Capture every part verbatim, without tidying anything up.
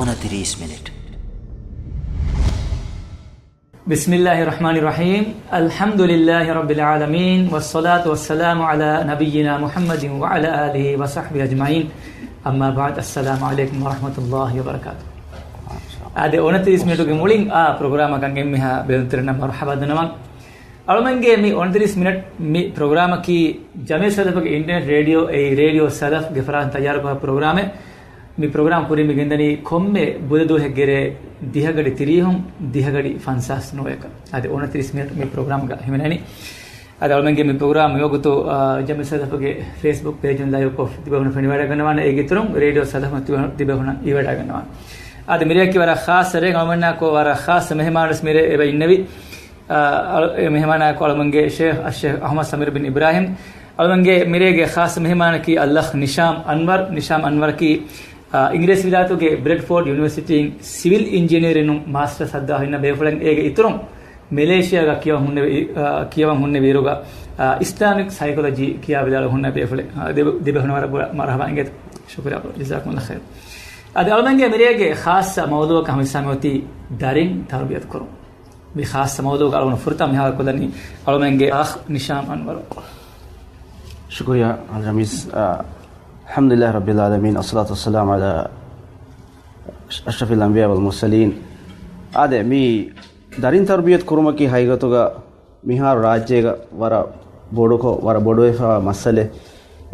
ނަ ތިރީސް މިނެޓް. بسم الله الرحمن الرحيم. الحمد لله رب العالمين، والصلاة والسلام على نبينا محمد وعلى آله وصحبه أجمعين. أما بعد، السلام عليكم ورحمة الله وبركاته. އާދެ، އޮނަތިރީސް މިނެޓުގެ މުޅިން އާ ޕްރޮގްރާމަކަށް އެންމެހާ ބެލުންތެރިންނަށް މަރުޙަބާ ދަންނަވަން. އަޅުމެންގެ މި އޮނަތިރީސް މިނެޓް މި ޕްރޮގްރާމަކީ ޖަމީލް ސަލަފުގެ އިންޓަރނެޓް ރޭޑިއޯ، އެއީ ރޭޑިއޯ ސަލަފްގެ ފަރާތުން ތައްޔާރުކުރާ ޕްރޮގްރާމެއް. މި ޕްރޮގްރާމް ކުރިން މި ގެންދަނީ ކޮންމެ ބުދަ ދުވަހެއްގެ ރޭ ދިހަގަޑި ތިރީހުން ދިހަގަޑި ފަންސާސް ނުވަޔަކަށް. އަދި އޮނަތިރީސް މިނެޓް މި ޕްރޮގްރާމްގަ ހިމެނެނީ. އަދި އަޅުމެންގެ މި ޕްރޮގްރާމް މިވަގުތު، އާ، ޖަމީލް ސަލަފުގެ ފޭސްބުކް ޕޭޖުން ލައިވްކޮށް ތިބޭފުޅުން ފެނިވަޑައިގަންނަވާނެ. އޭގެ އިތުރުން ރޭޑިއޯ ސަލަފުން ތިބޭ-، ތިބޭފުޅުން އިވަޑައިގަންނަވާނެ. އަދި މިރޭއަކީ ވަރަށް ޚާއްޞަ ރެއެއް. އަޅުމެންނާކޮށް ވަރަށް ޚާއްޞަ މެހެމާނުވެސް މިރޭ އެބަ އިންނެވި. އާ، އަޅު-، އެ މެހެމާނާއެކު އަޅުމެންގެ ޝޭޚް އައްޝޭޚް އަޙްމަދު ސަމީރު ބިން އިބްރާހިމް. އަޅުމެންގެ މިރޭގެ ޚާއްޞަ މެހެމާނަކީ އަލްއަޚް ނިޝާމް އަންވަރު. ނިޝާމް އަންވަރަކީ، އާ، އިނގިރޭސިވިލާތުގެ ބްރެޑްފޯޑް ޔުނިވަރސިޓީން ސިވިލް އިންޖިނިއަރިނުން މާސްޓަރސް ހައްދަވާ ހުންނަ ބޭފުޅެއް. އޭގެ އިތުރުން މެލޭޝިޔާގަ ކިޔަވަން ހުންނެވި، އާ، ކިޔަވަން ހުންނެވި އިރުގަ، އާ، އިސްލާމިކް ސައިކޮލޮޖީ ކިޔާ ވިދާޅު ހުންނަ ބޭފުޅެއް. އާ، ދިބެ-، ދިބެހުން ވަރަށް ބޮޑަށް މަރުޙަބާ އިނގޭތޯ. ޝުކުރިއްޔާ. ޖަޒާކުމުﷲ ޚައިރް. އަދި އަޅުމެންގެ މިރޭގެ ޚާއްޞަ މައުޟޫޢަކަށް ހަމަ ހިސާބަށް އޮތީ ދަރިން ތަރުބިޔަތު ކުރުން. މި ޚާއްޞަ މައުޟޫޢަކަށް އަޅުގަނޑު ފުރަތަމަ މިހާރު ކޮށްލަނީ އަޅުމެންގެ އަޚް ނިޝާމް އަންވަރު. ޝުކުރިއްޔާ އަލްޖަމީސް. އާ، الحمد لله رب العالمين، الصلاة والسلام على أشرف الأنبياء والمرسلين. އާދެ، މި ދަރިން ތަރުބިޔަތު ކުރުމަކީ ހަގީގަތުގަ މިހާރު ރާއްޖޭގަ ވަރަށް ބޮޑުކޮށް، ވަރަށް ބޮޑުވެފައިވާ މައްސަލައެއް.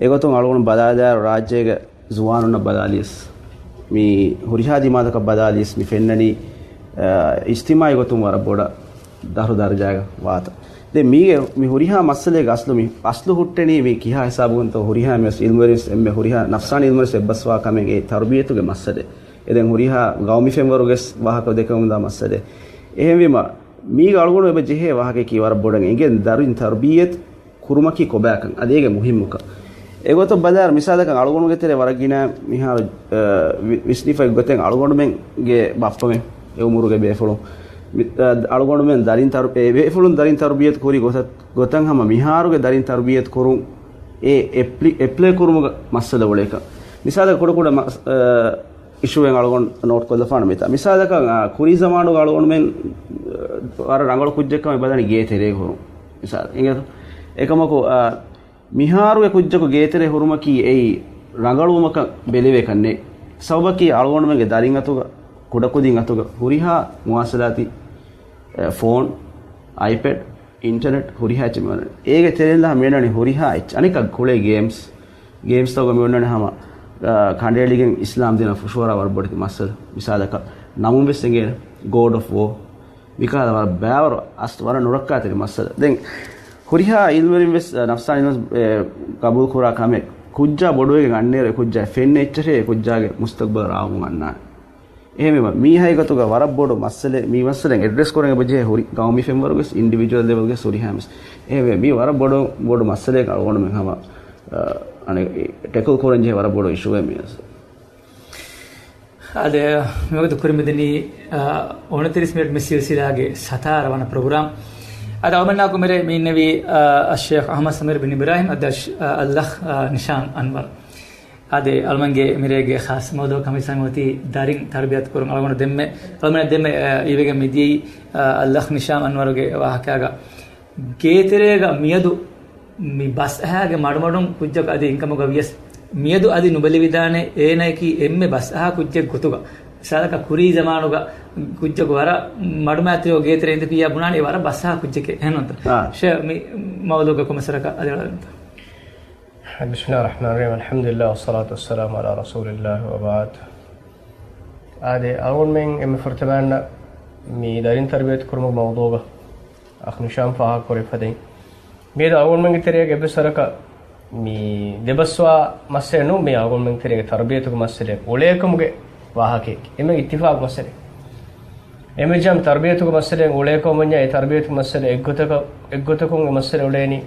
އެގޮތުން އަޅުގަނޑު ބަލާލާއިރު ރާއްޖޭގެ ޒުވާނުންނަށް ބަލާލިޔަސް، މި ހުރިހާ ދިމާލަކަށް ބަލާލިޔަސް މި ފެންނަނީ، އަ، އިޖްތިމާޢީ ގޮތުން ވަރަށް ބޮޑަށް ދަށު ދަރަޖާގަ ވާތަން. ދެން މީގެ މި ހުރިހާ މައްސަލައެއްގެ އަސްލު މި އަސްލު ހުއްޓެނީ މި ކިހާ ހިސާބުގަންތޯ ހުރިހާ މި އިލްމުވެރިން އެންމެ ހުރިހާ ނަފްސާނީ އިލްމުވެރިން އެއްބަސްވާ ކަމެއް އެ ތަރުބިޔަތުގެ މައްސަލައެއް. އެ ދެން ހުރިހާ ގައުމީ ފެންވަރުގެ ވާހަކަ ދެކެމުންދާ މައްސަލައެއް. އެހެންވީމަ، މީގަ އަޅުގަނޑު އެބަ ޖެހޭ ވާހަކައަކީ ވަރަށް ބޮޑަށް އެނގެން ދަރިން ތަރުބިއްޔަތު ކުރުމަކީ ކޮބާކަން، އަދި އޭގެ މުހިއްމުކަން. އެގޮތަށް ބަލާއިރު މިސާލަކަށް އަޅުގަނޑުގެ ތެރޭ ވަރަށް ގިނަ މިހާރު، އަ، ވި-، ވިސްނިފައި ގޮތެއް އަޅުގަނޑުމެންގެ ބައްޕަމެން އެ އުމުރުގެ ބޭފުޅުން މި-، އަ، އަޅުގަނޑުމެން ދަރިން ތަރު-، އެ ބޭފުޅުން ދަރިން ތަރުބިއްޔަތު ކުރި ގޮތަށް، ގޮތަށް ހަމަ މިހާރުގެ ދަރިން ތަރުބިއްޔަތު ކުރުން އެ އެޕްލި-، އެޕްލައި ކުރުމުގެ މައްސަލަ އުޅޭކަން. މިސާލަކަށް ކުޑަކުޑަ މަ-، އަ، އިޝޫއެއް އަޅުގަނޑު ނޯޓް ކޮށްލަފާނަ މިތާ. މިސާލަކަށް، އާ، ކުރީ ޒަމާނުގަ އަޅުގަނޑުމެން، އާ، ވަރަށް ރަނގަޅު ކުއްޖެއްކަމަށް ބަލަނީ ގޭތެރޭގަ ހުރުން. މިސާލު އިނގޭތޯ؟ އެކަމަކު، އާ، މިހާރުގެ ކުއްޖަކު ގޭތެރޭ ހުރުމަކީ އެއީ ރަނގަޅުވުމަކަށް ބެލެވޭކަށް ނެތް. ސަބަބަކީ އަޅުގަނޑުމެންގެ ދަރިން އަތުގަ، ކުޑަކުދިން އަތުގަ ހުރިހާ މުވާސަލާތީ، އެ، ފޯން، އައިޕެޑް، އިންޓަރނެޓް ހުރިހާ އެއްޗެއް މިއޮންނަނީ. އޭގެ ތެރެއިން ލާ މިއޮންނަނީ ހުރިހާ އެއްޗެއް. އަނެއްކާ ކުޅޭ ގޭމްސް، ގޭމްސްތަކުގަ މިއޮންނަނީ ހަމަ، އާ، ކަނޑައެޅިގެން އިސްލާމް ދީނަށް ފުށުއަރާ ވަރަށް ބޮޑެތި މައްސަލަ. މިސާލަކަށް ނަމުން ވެސް އެނގޭނެ، ގޯޑް އޮފް ވޯ. މިކަހަލަ ވަރަށް ބައިވަރު އަސް-، ވަރަށް ނުރައްކާތެރި މައްސަލަ. ދެން ހުރިހާ އިލްމުވެރިން ވެސް، އާ، ނަފްސާނީ އިލްމު، އެ، ގަބޫލު ކުރާ ކަމެއް ކުއްޖާ ބޮޑުވެގެން އަންނައިރު އެ ކުއްޖާ ފެންނަ އެއްޗެހޭ އެ ކުއްޖާގެ މުސްތަގްބަލް ރާވަމުން އަންނާނެ. އެހެންވީމަ، މީ ހަގީގަތުގަ ވަރަށް ބޮޑު މައްސަލައެއް. މި މައްސަލައިން އެޑްރެސް ކުރަން އެބަޖެހޭ ހުރި ގައުމީ ފެންވަރުގެ ވެސް، އިންޑިވިޖުއަލް ލެވެލްގެ ވެސް ހުރިހާ މިސް. އެހެންވެ، މީ ވަރަށް ބޮޑު، ބޮޑު މައްސަލައެއް އަޅުގަނޑުމެން ހަމަ، އަ، އަނެއް ޓެކްލް ކުރަން ޖެހޭ ވަރަށް ބޮޑު އިޝޫއެއް މި މައްސަލަ. އާދެ، މިވަގުތު ކުރިމަތިނީ، އަ، އޮނަތިރީސް މިނެޓް މި ސިލްސިލާގެ ސަތާރަ ވަނަ ޕްރޮގްރާމް. އަދި އަޅުމެންނާއެކު މިރޭ މި އިންނެވީ، އަ، އައްޝޭޚް އަޙްމަދު ސަމީރު ބިން އިބްރާހިމް، އަދި އައްޝް-، އަ، އަލްއަޚް، އަ، ނިޝާމް އަންވަރު. އާދެ، އަޅުމެންގެ މިރޭގެ ޚާއްޞަ މައުޟޫޢަކަށް ހަމަ ހިސާބަށް އޮތީ ދަރިން ތަރުބިޔަތު ކުރުން. އަޅުގަނޑު ދެންމެ، އަޅުމެން ދެންމެ، އަ، އިވިގެން މިދިޔައީ، އަ، އަލްއަޚް ނިޝާމް އަންވަރުގެ ވާހަކައިގަ. ގޭތެރޭގަ މިއަދު މި ބަސްއަހާގެ މަޑުމަޑުން ކުއްޖަކު އަދި އިންކަމުގަ ވިޔަސް، މިއަދު އަދި ނުބެލެވިދާނެ އޭނަޔަކީ އެންމެ ބަސްއަހާ ކުއްޖެއް ގޮތުގަ. މިސާލަކަށް ކުރީ ޒަމާނުގަ ކުއްޖަކު ވަރަށް މަޑުމައިތިރިވެ ގޭތެރޭ އިނދެފިއްޔާ ބުނާނެ އެ ވަރަށް ބަސްއަހާ ކުއްޖެކޭ. އެހެންނޫންތަ؟ އާ. ޝޭ، މި މައުޟޫޢުގެ ކޮންމެސް ވަރަކަށް އަލިއަޅަންތަ؟ بسم الله الرحمن الرحيم. الحمد لله والصلاة والسلام على رسول الله وبعد. އާދެ، އަޅުގަނޑުމެން އެންމެ ފުރަތަމަ އަންނަ މި ދަރިން ތަރުބިޔަތު ކުރުމުގެ މައުޟޫޢުގަ އަޚް ނިޝާމް ފާހަގަކުރެއްވި ފަދައިން، މިއަދު އަޅުގަނޑުމެންގެ ތެރެއަށް އެއްވެސް ވަރަކަށް މި ދެބަސްވާ މައްސަލައެއް ނޫން، މި އަޅުގަނޑުމެންގެ ތެރޭގެ ތަރުބިޔަތުގެ މައްސަލައެއް އުޅޭކަމުގެ ވާހަކައެއް. އެންމެ އިއްތިފާޤު މައްސަލައެއް. އެންމެ ޖަމް ތަރުބިޔަތުގެ މައްސަލައެއް އުޅޭކަމުންޏާ އެ ތަރުބިޔަތުގެ މައްސަލަ އެއްގޮތަކަށް، އެއްގޮތަކުން އެ މައްސަލަ އުޅޭނީ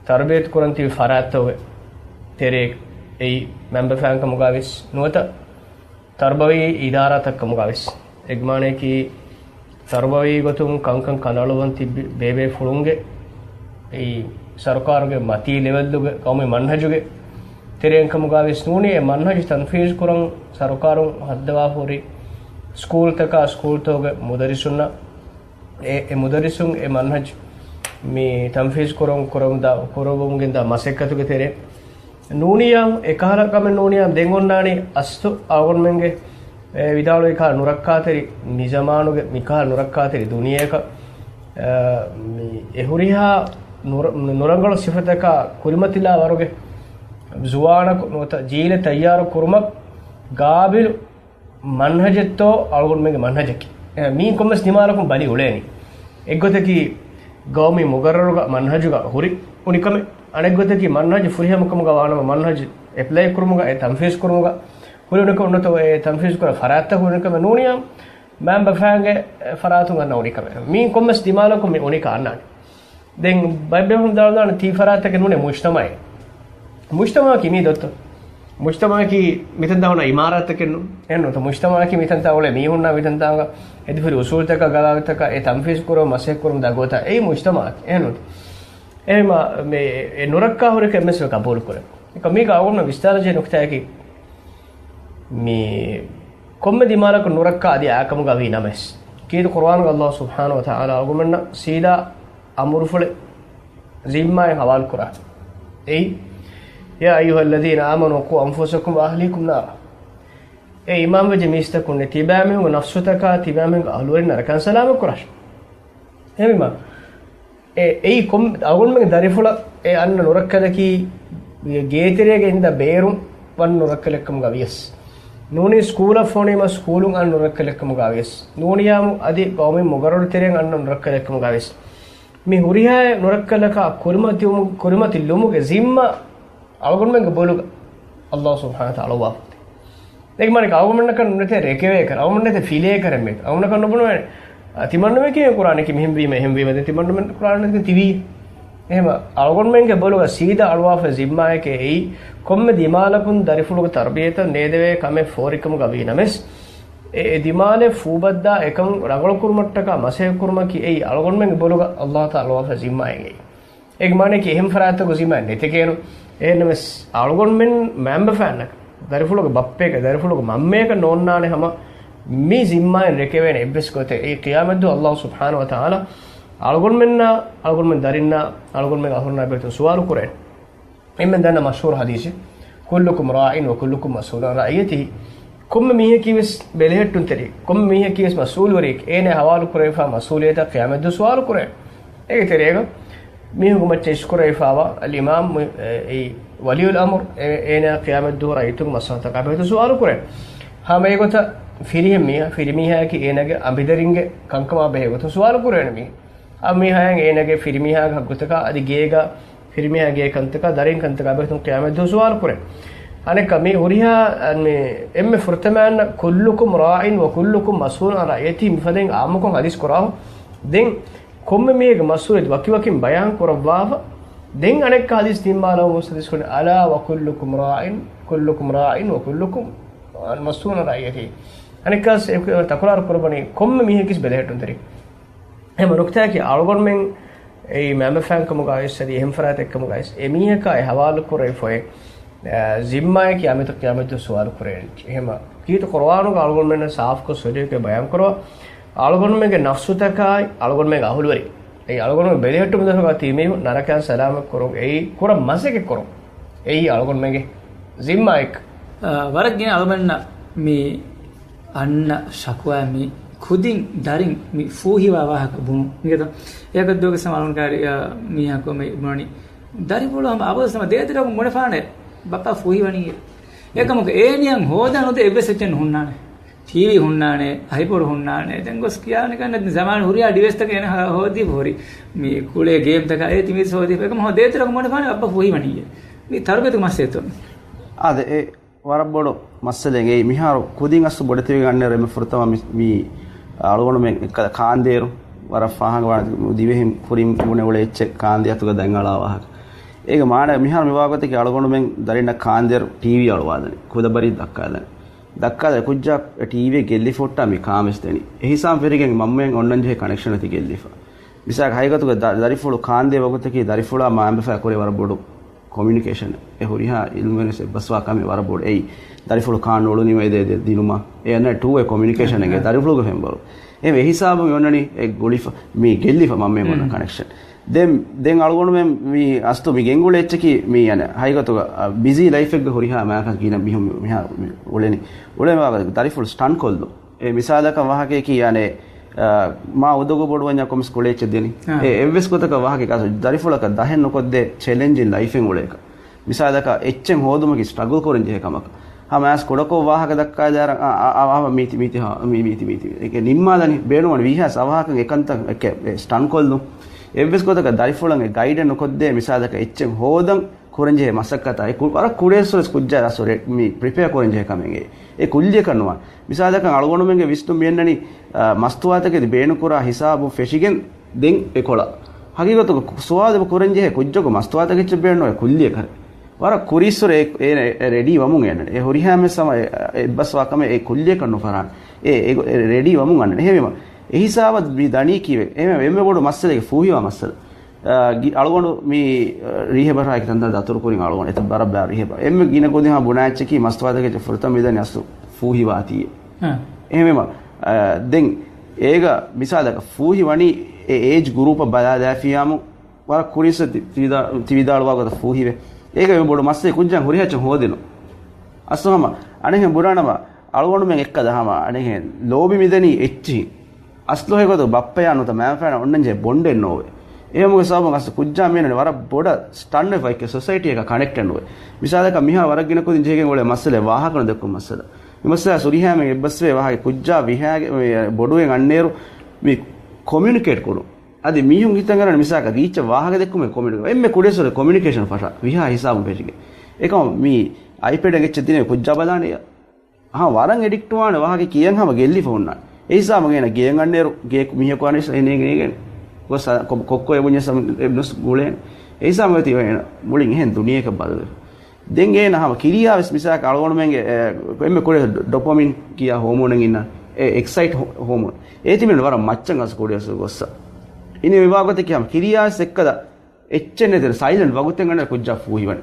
ތަރުބިޔަތު ކުރަން ތިބި ފަރާތްތަކުގެ ތެރޭ، އެއީ މެމްބަރ ފައިން ކަމުގަ ވެސް ނުވަތަ ތަރުބަވީ އިދާރާތައް ކަމުގަ ވެސް. އެގެ މާނަޔަކީ، ތަރުބަވީ ގޮތުން ކަންކަން ކަނޑައަޅުއްވަން ތިއްބި ބޭބޭފުޅުންގެ، އެއީ ސަރުކާރުގެ މަތީ ލެވެލްގެ ގައުމީ މަންހަޖުގެ ތެރެއިން ކަމުގައިވެސް ނޫނީ އެ މަންހަޖު ތަންފީޒު ކުރަން ސަރުކާރުން ހައްދަވާފަ ހުރި ސްކޫލްތަކާ ސްކޫލްތަކުގެ މުދައްރިސުންނަށް އެ، އެ މުދައްރިސުން އެ މަންހަޖު މި ތަންފީޒު ކުރަން، ކުރަމުންދާ، ކުރައްވަމުން ގެންދާ މަސައްކަތުގެ ތެރޭ ނޫނިއްޔާ އެކަހަލަ ކަމެއް ނޫނިއްޔާ ދެން އޮންނާނީ އަސްލު އަޅުގަނޑުމެންގެ، އެ، ވިދާޅުވި ކަހަލަ ނުރައްކާތެރި މިޒަމާނުގެ މިކަހަލަ ނުރައްކާތެރި ދުނިޔެއަކަށް، އެ، މި އެ ހުރިހާ ނުރަ-، ނުރަނގަޅު ސިފަތަކާ ކުރިމަތިލާ ވަރުގެ ޒުވާނަކު ނުވަތަ ޖީލެއް ތައްޔާރު ކުރުމަށް ގާބިލު މަންހަޖެއްތޯ އަޅުގަނޑުމެންގެ މަންހަޖަކީ. އެ، މީން ކޮންމެސް ދިމާލަކުން ބަލި އުޅޭނީ. އެއްގޮތަކީ ގައުމީ މުގައްރަރުގަ މަންހަޖުގަ ހުރި އުނިކަމެއް. އަނެއްގޮތަކީ މަންހަޖު ފުރިހަމަކަމުގަ ވާނަމަ މަންހަޖު އެޕްލައި ކުރުމުގަ އެ ތަންފީޒު ކުރުމުގަ ހުރި އުނިކަމެއް ނުވަތަ އެ ތަންފީޒު ކުރާ ފަރާތްތައް ހުރި އުނިކަމެއް ނޫނިއްޔާ މައިންބަފައިންގެ ފަރާތުން އަންނަ އުނިކަމެއް. މީން ކޮންމެސް ދިމާލަކުން މި އުނިކަ އަންނާނެ. ދެން ބައެއް ބޭފުޅުން ދާން ތީ ފަރާތްތަކެއް ނޫނޭ މުޖްތަމަޢެއް. މުޖްތަމަޢަކީ މީ ދޮއްތޯ؟ މުޖްތަމަޢަކީ މިތަންތާ ހުންނަ އިމާރާތްތަކެއް ނޫން. އެހެން ނޫންތޯ؟ މުޖްތަމަޢަކީ މިތަންތާ އުޅޭ މީހުންނާ މިތަންތާ ހުންނަ އެދިފުރި އުސޫލުތަކާ ގަވާއިދުތަކާ އެ ތަންފީޒު ކުރުމަށް މަސައްކަތް ކުރުމަށް ދާ ގޮތަށް އެއީ މުޖްތަމަޢަކީ. އެހެން ނޫންތޯ؟ އެހެންމަ މި އެ ނުރައްކާ ހުރި ކަން އެއްވެސް ގަބޫލު ކުރޭ. އެކަމަކު މީގަ އަޅުގަނޑު ވިސްތާރަ ޖެހޭ ނުކުތާއަކީ މި ކޮންމެ ދިމާލަކު ނުރައްކާ އަދި އާކަމުގަ ވީ ނަމަވެސް، ކީރިތި ޤުރުއާނުގަ ﷲ ސުބްޙާނަހޫ ވަތަޢާލާ އަޅުގަނޑުމެންނަށް ސީދާ އަމުރުފުޅެއް ޒިންމާއެއް ހަވާލު ކުރާ. އެއީ، يا أيها الذين آمنوا قوا أنفسكم وأهليكم نارا. އޭ އީމާންވެއްޖެ މީސްތަކުންނޭ، ތިބާމީހުންގެ ނަފްސުތަކާ ތިބާމީހުންގެ އަހުލުވެރިން ނަރަކައިން ސަލާމަތް ކުރާށި. އެހެންވީމާ، އެ، އެއީ ކޮން އަޅުގަނޑުމެންގެ ދަރިފުޅަށް އެ އަންނަ ނުރައްކަލަކީ، ގޭތެރޭގަ އިންދާ ބޭރުން ވަން ނުރައްކަލެއްކަމުގަ ވިޔަސް، ނޫނީ ސްކޫލަށް ފޮނުވީމަ ސްކޫލުން އަންނަ ނުރައްކަލެއްކަމުގަ ވިޔަސް، ނޫނިއްޔާމު އަދި ގައުމީ މުގައްރަރު ތެރެއިން އަންނަ ނުރައްކަލެއްކަމުގަ ވިޔަސް، މި ހުރިހާ ނުރައްކަލަކާ ކުރިމަތިވުމު-، ކުރިމަތިލުމުގެ ޒިންމާ އަޅުގަނޑުމެންގެ ބޮލުގަ ﷲ ސުބްޙާނަހޫ ވަތަޢާލާ އަޅުވާފަ. ދެން މާނަ އަޅުގަނޑަކަށް ނުނެތޭ ރެކެވޭކަށް، އަޅުގަނޑަކަށް ނުނެތޭ ފިލޭކަށް އެންމެ. އަޅުގަނޑަކަށް ނުބުނެވޭނެ. އަ، ތިމަންނަމެން ކިޔަން ކުރާނެކީ މިހެން ވީމަ، އެހެން ވީމަ، ދެން ތިމަންނަމެން ކުރާނެ ތިވީ. އެހެން އަޅުގަނޑުމެންގެ ބޮލުގަ ސީދާ އަޅުވާފަ ޒިންމާއެކޭ އެއީ، ކޮންމެ ދިމާލަކުން ދަރިފުޅުގެ ތަރުބިޔަތަށް ނޭދެވޭ ކަމެއް ފޯރިކަމުގަ ވީ ނަމަވެސް، އެ، އެ ދިމާލެއް ފޫބައްދާ އެކަން ރަނގަޅުކުރުމަށްޓަކާ މަސައްކަތް ކުރުމަކީ އެއީ އަޅުގަނޑުމެންގެ ބޮލުގަ ﷲ ތަޢާލާ އަޅުވާފަ ޒިންމާއެއް އެއީ. އޭގެ މާނައަކީ އެހެން ފަރާތަކު ޒިންމާ ނެތެކޭނު. އެހެންނަމަވެސް، އަޅުގަނޑުމެން މައިންބަފައިންނަކަށް، ދަރިފުޅުގެ ބައްޕައެކަށް، ދަރިފުޅުގެ މަންމައެކަށް ނޯންނާނެ ހަމަ މި ޒިންމާއިން ރެކެވޭނެ އެއްވެސް ގޮތެއް. އެއީ ޤިޔާމަތްދުވަހު ﷲ ސުބްޙާނަހޫ ވަތަޢާލާ އަޅުގަނޑުމެންނާ، އަޅުގަނޑުމެން ދަރިންނާ، އަޅުގަނޑުމެން އަހުރެންނާ ބެހޭގޮތުން ސުވާލު ކުރޭނެ. އެންމެން ދަންނަ މަޝްހޫރު ޙަދީޘެއް، كلكم راع وكلكم مسؤول عن رعيته. ކޮންމެ މީހަކީވެސް ބެލެހެއްޓުންތެރި، ކޮންމެ މީހަކީވެސް މަސްއޫލުވެރިއެކޭ. އޭނާ ހަވާލު ކުރެވިފާ މަސްއޫލިއްޔަތަށް ޤިޔާމަތްދުވަހު ސުވާލު ކުރޭ. އޭގެ ތެރޭގަ މީހުންގެ މައްޗަށް އިސްކުރެވިފާވާ އަލްއިމާމް، އެ، އެ، ވަލިއްޔުލް އަމްރު، އެ، އޭނާ ޤިޔާމަތްދުވަހު ރައްޔިތުންގެ މަސްލަހަތަށް ބެހޭގޮތުން ސުވާލު ކުރޭ. ހަމަ އެގޮތަށް ފިރިހެން މީހާ، ފިރިމީހާއަކީ އޭނާގެ އަނބިދަރިންގެ ކަންކަމާ ބެހޭގޮތުން ސުވާލު ކުރޭނެ މީހެއް. އަނބިމީހާއަށް އޭނާގެ ފިރިމީހާގެ ހައްގުތަކާ އަދި ގޭގަ ފިރިމީހާ ގޭ ކަންތަކާ ދަރިން ކަންތަކާ ބެހޭގޮތުން ޤިޔާމަތްދުވަހު ސުވާލު ކުރޭ. އަނެއްކާ މި ހުރިހާ، މި އެންމެ ފުރަތަމައަންނަ كلكم راع وكلكم مسؤول عن رعيته މިފަދައިން އާއްމުކޮށް ޙަދީޘް ކުރާ. ދެން ކޮންމެ މީހެއްގެ މަސްއޫލިއްޔަތު ވަކިވަކިން ބަޔާން ކުރައްވާފަ. ދެން އަނެއްކާ ޙަދީޘް ތިން މާ ލަވަ މުސް ޙަދީޘް ކުރި، ألا وكلكم راع، كلكم راع وكلكم مسؤول عن رعيته. އަނެއްކާ ތަކުރާރު ކުރައްވަނީ ކޮންމެ މީހަކީވެސް ބެލެހެއްޓުންތެރި. އެހެން ނުކުތާއަކީ އަޅުގަނޑުމެން އެއީ މައިންބަފައިން ކަމުގައިވެސް އަދި އެހެން ފަރާތެއް ކަމުގައިވެސް އެ މީހަކާ އެ ހަވާލު ކުރެވިފައި، އެ، ޒިންމާއެކޭ އަމިއްލަ ޤިޔާމަތްދުވަހު ސުވާލު ކުރޭނެ. އެހެން ކީރިތި ޤުރުއާނުގަ އަޅުގަނޑުމެންނަށް ސާފުކޮށް ސޮޖީވަކޮށް ބަޔާން ކުރައްވާ، އަޅުގަނޑުމެންގެ ނަފްސުތަކާއި އަޅުގަނޑުމެންގެ އަހުލުވެރިން، އެއީ އަޅުގަނޑުމެން ބެލެހެއްޓުމުގެ ދަށުގަ ތިބި މީހުން ނަރަކައިން ސަލާމަތް ކުރުން އެއީ ކުރަން މަސައްކަތް ކުރުން. އެއީ އަޅުގަނޑުމެންގެ ޒިންމާއެއް. އާ، ވަރަށް ގިނަ އަޅުގަނޑުމެންނަށް މި އަންނަ ޝަކުވާ މި ކުދިން ދަރިން މި ފޫހިވާ ވާހަކަ ބުނުން މިގެތަ؟ އެކަށް ދުވަހަކަށް ސަމާލުން ކާރި، އާ، މީހަކު މި ބުނަނީ ދަރިފުޅު ހަމަ އަބަދު ސަމަ ދޭތެރެއަކު ބުނެފާނެ ބައްޕަ ފޫހިވަނީ. އެކަމަކު އޭނިއަށް ހޯދާ ނުދޭ އެއްވެސް އެއްޗެއް ނުހުންނާނެ. ޓީވީ ހުންނާނެ، އައިޕޯޑް ހުންނާނެ. ދެން ގޮސް ކިޔާނެ ކަންނަ ޒަމާން ހުރިހާ ޑިވައިސްތަކެއް އޭނަ ހޯދީފަ ހުރި. މި ކުޅޭ ގޭމްތަކާ އޭ ތިމީސް ހޯދީފަ. އެކަމަކު ދޭތެރެއަކު ބުނެފާނެ ބައްޕަ ފޫހިވަނީ. މި ތަރުބިޔަތު މައްސަލަތޯ؟ އާދެ، އެ ވަރަށް ބޮޑު މައްސަލައެއް. އެއީ މިހާރު ކުދިން އަސްލު ބޮޑެތިވެގެން އަންނަ އެންމެ ފުރަތަމަ މި، މި އަޅުގަނޑުމެން ކާންދޭރު ވަރަށް ފާހަގަވާ ދިވެހިން ކުރިން ބުނެ އުޅޭ އެއްޗެއް ކާންދޭ އަތުގަ ދަން އަޅާ ވާހަކަ. އޭގެ މާނަ މިހާރު މިވާގޮތަކީ އަޅުގަނޑުމެން ދަރިންނަށް ކާންދޭރު ޓީވީ އަޅުވާދަނީ. ކުލަބަރީ ދައްކާދަނީ. ދައްކާދެ ކުއްޖާ ޓީވީ ގެއްލިފަ ހުއްޓާ މި ކާން ވެސް ދެނީ. އެހިސާބުން ފެށިގެން މަންމައަށް އޮންނަން ޖެހޭ ކަނެކްޝަން އެތި ގެއްލިފަ. މިސާލަކަށް ހަގީގަތުގަ ދަ-، ދަރިފުޅު ކާންދޭ ވަގުތަކީ ދަރިފުޅާ މައިންބަފައި ކުރެ ވަރަށް ބޮޑު ކޮމިއުނިކޭޝަން އެ ހުރިހާ އިލްމުވެރިން އެއްބަސްވާ ކަމެއް ވަރަށް ބޮޑު. އެއީ ދަރިފުޅު ކާން އުޅުނީމަ އެ ދެ-، ދެ-، ދިނުމަށް އެ އަންނަ ޓޫ ވޭ ކޮމިއުނިކޭޝަން އެނގޭ ދަރިފުޅުގެ ފެންވަރު. އެ ހިސާބުން އޮންނަނީ އެ ގޮޅިފަ މީ ގެއްލިފަ މަންމޭ ބޮންނަ ކަނެކްޝަން. ދެން، ދެން އަޅުގަނޑުމެން މީ އަސްތު މި ގެންގުޅޭ އެއްޗަކީ މީ އަނެއް ހައިގަތުގަ، އަ، ބިޒީ ލައިފެއްގަ ހުރިހާ މާކަން ގިނަ މީހުން މި-، މިހާ މި އުޅެނީ. އުޅެން ވާ ދަރިފުޅު ސްޓަން ކޮށްލުން. އެ މިސާލަކަށް ވާހަކައަކީ އަނެއް، އަ، މާ އުދަގޫ ބޮޑުވަންޏާ ކޮމިސް ކުޅޭ އެއްޗެއް ދެނީ. އާ. އެ އެއްވެސް ގޮތަކަށް ވާހަކަ ކާސް ދަރިފުޅަކަށް ދަހެއް ނުކޮށްދޭ ޗެލެންޖިން ލައިފެއް އުޅޭކަށް. މިސާލަކަށް އެއްޗެއް ހޯދުމަކީ ސްޓްރަގުލް ކުރަން ޖެހޭ ކަމަކަށް. ހަމަ އައިސް ކުޑަކޮށް ވާހަކަ ދައްކާލާރަ، އާ، އާ، އާ، މީތި، މީތި، ހާ، މީ، މީތި، މީތި. އެކެ ނިންމާލަނީ ބޭނުންވަނީ ވީހާސް އަވަހަކަށް އެކަންތައް އެކެ ސްޓަން ކޮށްލުން. އެއްވެސް ގޮތަކަށް ދަރިފުޅަށް ގައިޑެއް ނުކޮށްދޭ މިސާލަކަށް އެއްޗެއް ހޯދަން ކުރަންޖެހޭ މަސައްކަތާ އެ ކު-، ވަރަށް ކުޑައިސްވެސް ކުއްޖާ ރަސް ރެ-، މި ޕްރިޕެއާ ކުރަންޖެހޭ ކަމެއް އެ ކުއްލިއަކަށް ނުވާނެ. މިސާލަކަށް އަޅުގަނޑުމެންގެ ވިސްނުން މިއަންނަނީ، އަ، މަސްތުވާތަކެތި ބޭނުންކުރާ ހިސާބު ފެށިގެން ދެން އެކޮޅަށް. ހަގީގަތުގަ ސުވާލު ކުރަންޖެހޭ ކުއްޖަކު މަސްތުވާތަކެއްޗެއް ބޭނުން އެ ކުއްލިއަކަށް. ވަރަށް ކުރީއްސުރެ އެ، އެ، އެ ރެޑީ ވަމުން އެންނަނީ. އެ ހުރިހާ މެސް ހަމަ އެ، އެއްބަސްވާ ކަމެއް އެ ކުއްލިއަކަށް ނުފަރާނެ. އެ، އެ، އެ ރެޑީ ވަމުން އަންނަނީ. އެހެންވީމަ، އެ ހިސާބަށް މި ދަނީ ކީއްވެ؟ އެހެންވެ، އެންމެ ބޮޑު މައްސަލައެއް ފޫހިވާ މައްސަލަ. އާ، ގި-، އަޅުގަނޑު މި، އާ، ރީހެބަށާއެކި ތަންތަން ދަތުރުކުރިން އަޅުގަނޑު އެތައް ބަރަށް ބާ ރީހެބަ. އެންމެ ގިނަ ގޮތެއް ހަމަ ބުނާ އެއްޗަކީ މަސްތުވާތަކެއްޗެއް ފުރަތަމަ މިދަނީ އަސްލު ފޫހިވާތީ. އާ. އެހެންވީމަ، އާ، ދެން އޭގަ މިސާލަކަށް ފޫހި ވަނީ އެ އޭޖް ގުރޫޕަށް ބަލާލާފިޔާމު ވަރަށް ކުރީސް ތި-، ތިވިދާ-، ތިވިދާޅުވާ ގޮތަށް ފޫހިވެ. އޭގަ މި ބޮޑު މައްސަލަ ކުއްޖާ ހުރިހާ އެއްޗެއް ހޯދިނު. އަސްލު ހަމަ އަނެއްހެން ބުރާނަމަ އަޅުގަނޑުމެން އެއްކަލަ ހަމަ އަނެއްހެން ލޯބި މިދަނީ އެއްޗިހި. އަސްލު ހެގޮތު ބައްޕަޔާ ނުތަ މާފައިނަ އޮންނަންޖެ ބޮންޑެއް ނޯވެ. އެހެމުގެ ސަބަބުން އަސްލު ކުއްޖާ މީނަން ވަރަށް ބޮޑަށް ސްޓަންވެފަ އެކެ ސޮސައިޓީއަކަށް ކަނެކްޓެއް ނުވެ. މިސާލަކަށް މިހާ ވަރަށް ގިނަ ކުދިން ޖެހިގެން އުޅޭ މައްސަލަ ވާހަކަ ނުދެއްކު މައްސަލަ. މި މައްސަލަ ހުރިހާމެ އެއްބަސްވޭ ވާހަކަ ކުއްޖާ ވިހާގެ ބޮޑުވެ އަންނޭރު މި ކޮމިއުނިކޭޓް ކުރުން. އަދި މީހުން ހިތަށް އަރަން މިސާލަކަށް ރީއްޗަށް ވާހަކަ ދެއްކުމެއް ކޮމިއުނިކޭ-، އެންމެ ކުޑައިސުރެ ކޮމިއުނިކޭޝަން ފަށާ ވިހާ ހިސާބުން ފެށިގެން. އެކަމަ މީ އައިޕޭޑެއް އެއްޗެއް ދިނޭ ކުއްޖާ ބަލާނެ. އަހަ، ވަރަށް އެޑިކްޓް ވާނެ ވާހަކަ ކިޔަން ހަމަ ގެއްލިފަ ހުންނާނެ. އެ ހިސާބުގަ އޭނަ ގޭން އަންނޭރު ގޭ މީހަކު އަނިސް އޭނަ ގޭގެން ގޮސް ކޮ-، ކޮއްކޮ އެބުންޏެއް ސަމް އެބްނުސް ގުޅޭނެ. އެ ހިސާބުގަ ތި އޭނަ މުޅިން އެހެން ދުނިޔެއަކަށް ބަދަލުވެފަ. ދެން އޭނަ ހަމަ ކިރިޔާވެސް މިސާލަކަށް އަޅުގަނޑުމެންގެ، އެ، އެންމެ ކުޑަ ޑޮޕަމިން ކިޔާ ހޯމޯނެއް އިންނަ، އެ އެކްސައިޓް ހޯ-، ހޯމޯން. އޭތި މިން ވަރަށް މައްޗަށް އަސް ކުޑައިސް ގޮއްސަ. އިނީ މި ވާގޮތަކީ ހަމަ ކިރިޔާވެސް އެއްކަލަ އެއްޗެއް ނެތެރ ސައިލެންޓް ވަގުތެއް ގަނޑަ ކުއްޖާ ފޫހިވަން.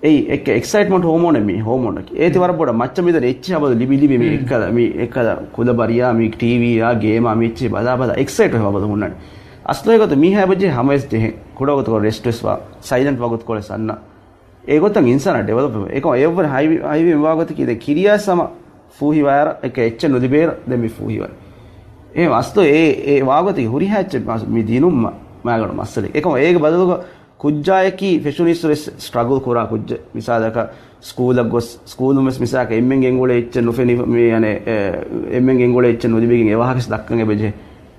އެއީ އެއްކަ އެކްސައިޓްމަންޓް ހޯމޯނެއް މީ ހޯމޯނަކީ. އޭތި ވަރަށް ބޮޑަށް މައްޗަށް މިދަނީ އެއްޗިހި އަބަދު ލިބި ލިބި މީ އެއްކަލަ، މީ އެއްކަލަ ކުލަ ބަރިޔާ، މީ ޓީވީއާ، ގޭމާ، މީ އެއްޗިހި ބަލާ ބަލާ އެކްސައިޓް ވެ އަބަދު ހުންނަނީ. އަސްލު އެގޮތު މީހާ ބަޖެ ހަމަވެސް ޖެހެ. ކުޑަ ގޮތަކަށް ރެސްޓްވެސް ވާ، ސައިލެންޓް ވަގުތު ކޮޅެ ސަންނަ. އެގޮތަށް އިންސާނާ ޑިވެލޮޕް ވެ. އެކަމަ އެއަށްވުރެ ހައިވީ، ހައިވީ މިވާގޮތަކީ ދެން ކިރިޔާސް ހަމަ ފޫހިވާއިރަށް އެކަ އެއްޗެއް ނުލިބޭއިރަށް ދެން މި ފޫހިވަން. އެހެން އަސްލު އެ، އެ ވާގޮތަކީ ހުރިހާ އެއްޗެއް މާ-، މި ދިނުން މާ-، މާގަނޑު މައްސަލަ. އެކަމަ އޭގެ ބަދަލުގަ ކުއްޖާއަކީ ފެށުނީއްސުރެ ސް-، ސްޓްރަގުލް ކުރާ ކުއްޖެއް. މިސާލަކަށް ސްކޫލަށް ގޮސް، ސްކޫލުން ވެސް މިސާލަކަށް އެންމެން ގެންގުޅޭ އެއްޗެއް ނުފެނި، މި އަނެއް، އެ، އެންމެން ގެންގުޅޭ އެއްޗެއް ނުލިބިގެން އެ ވާހަކަ ވެސް ދައްކަން އެބަޖެހޭ.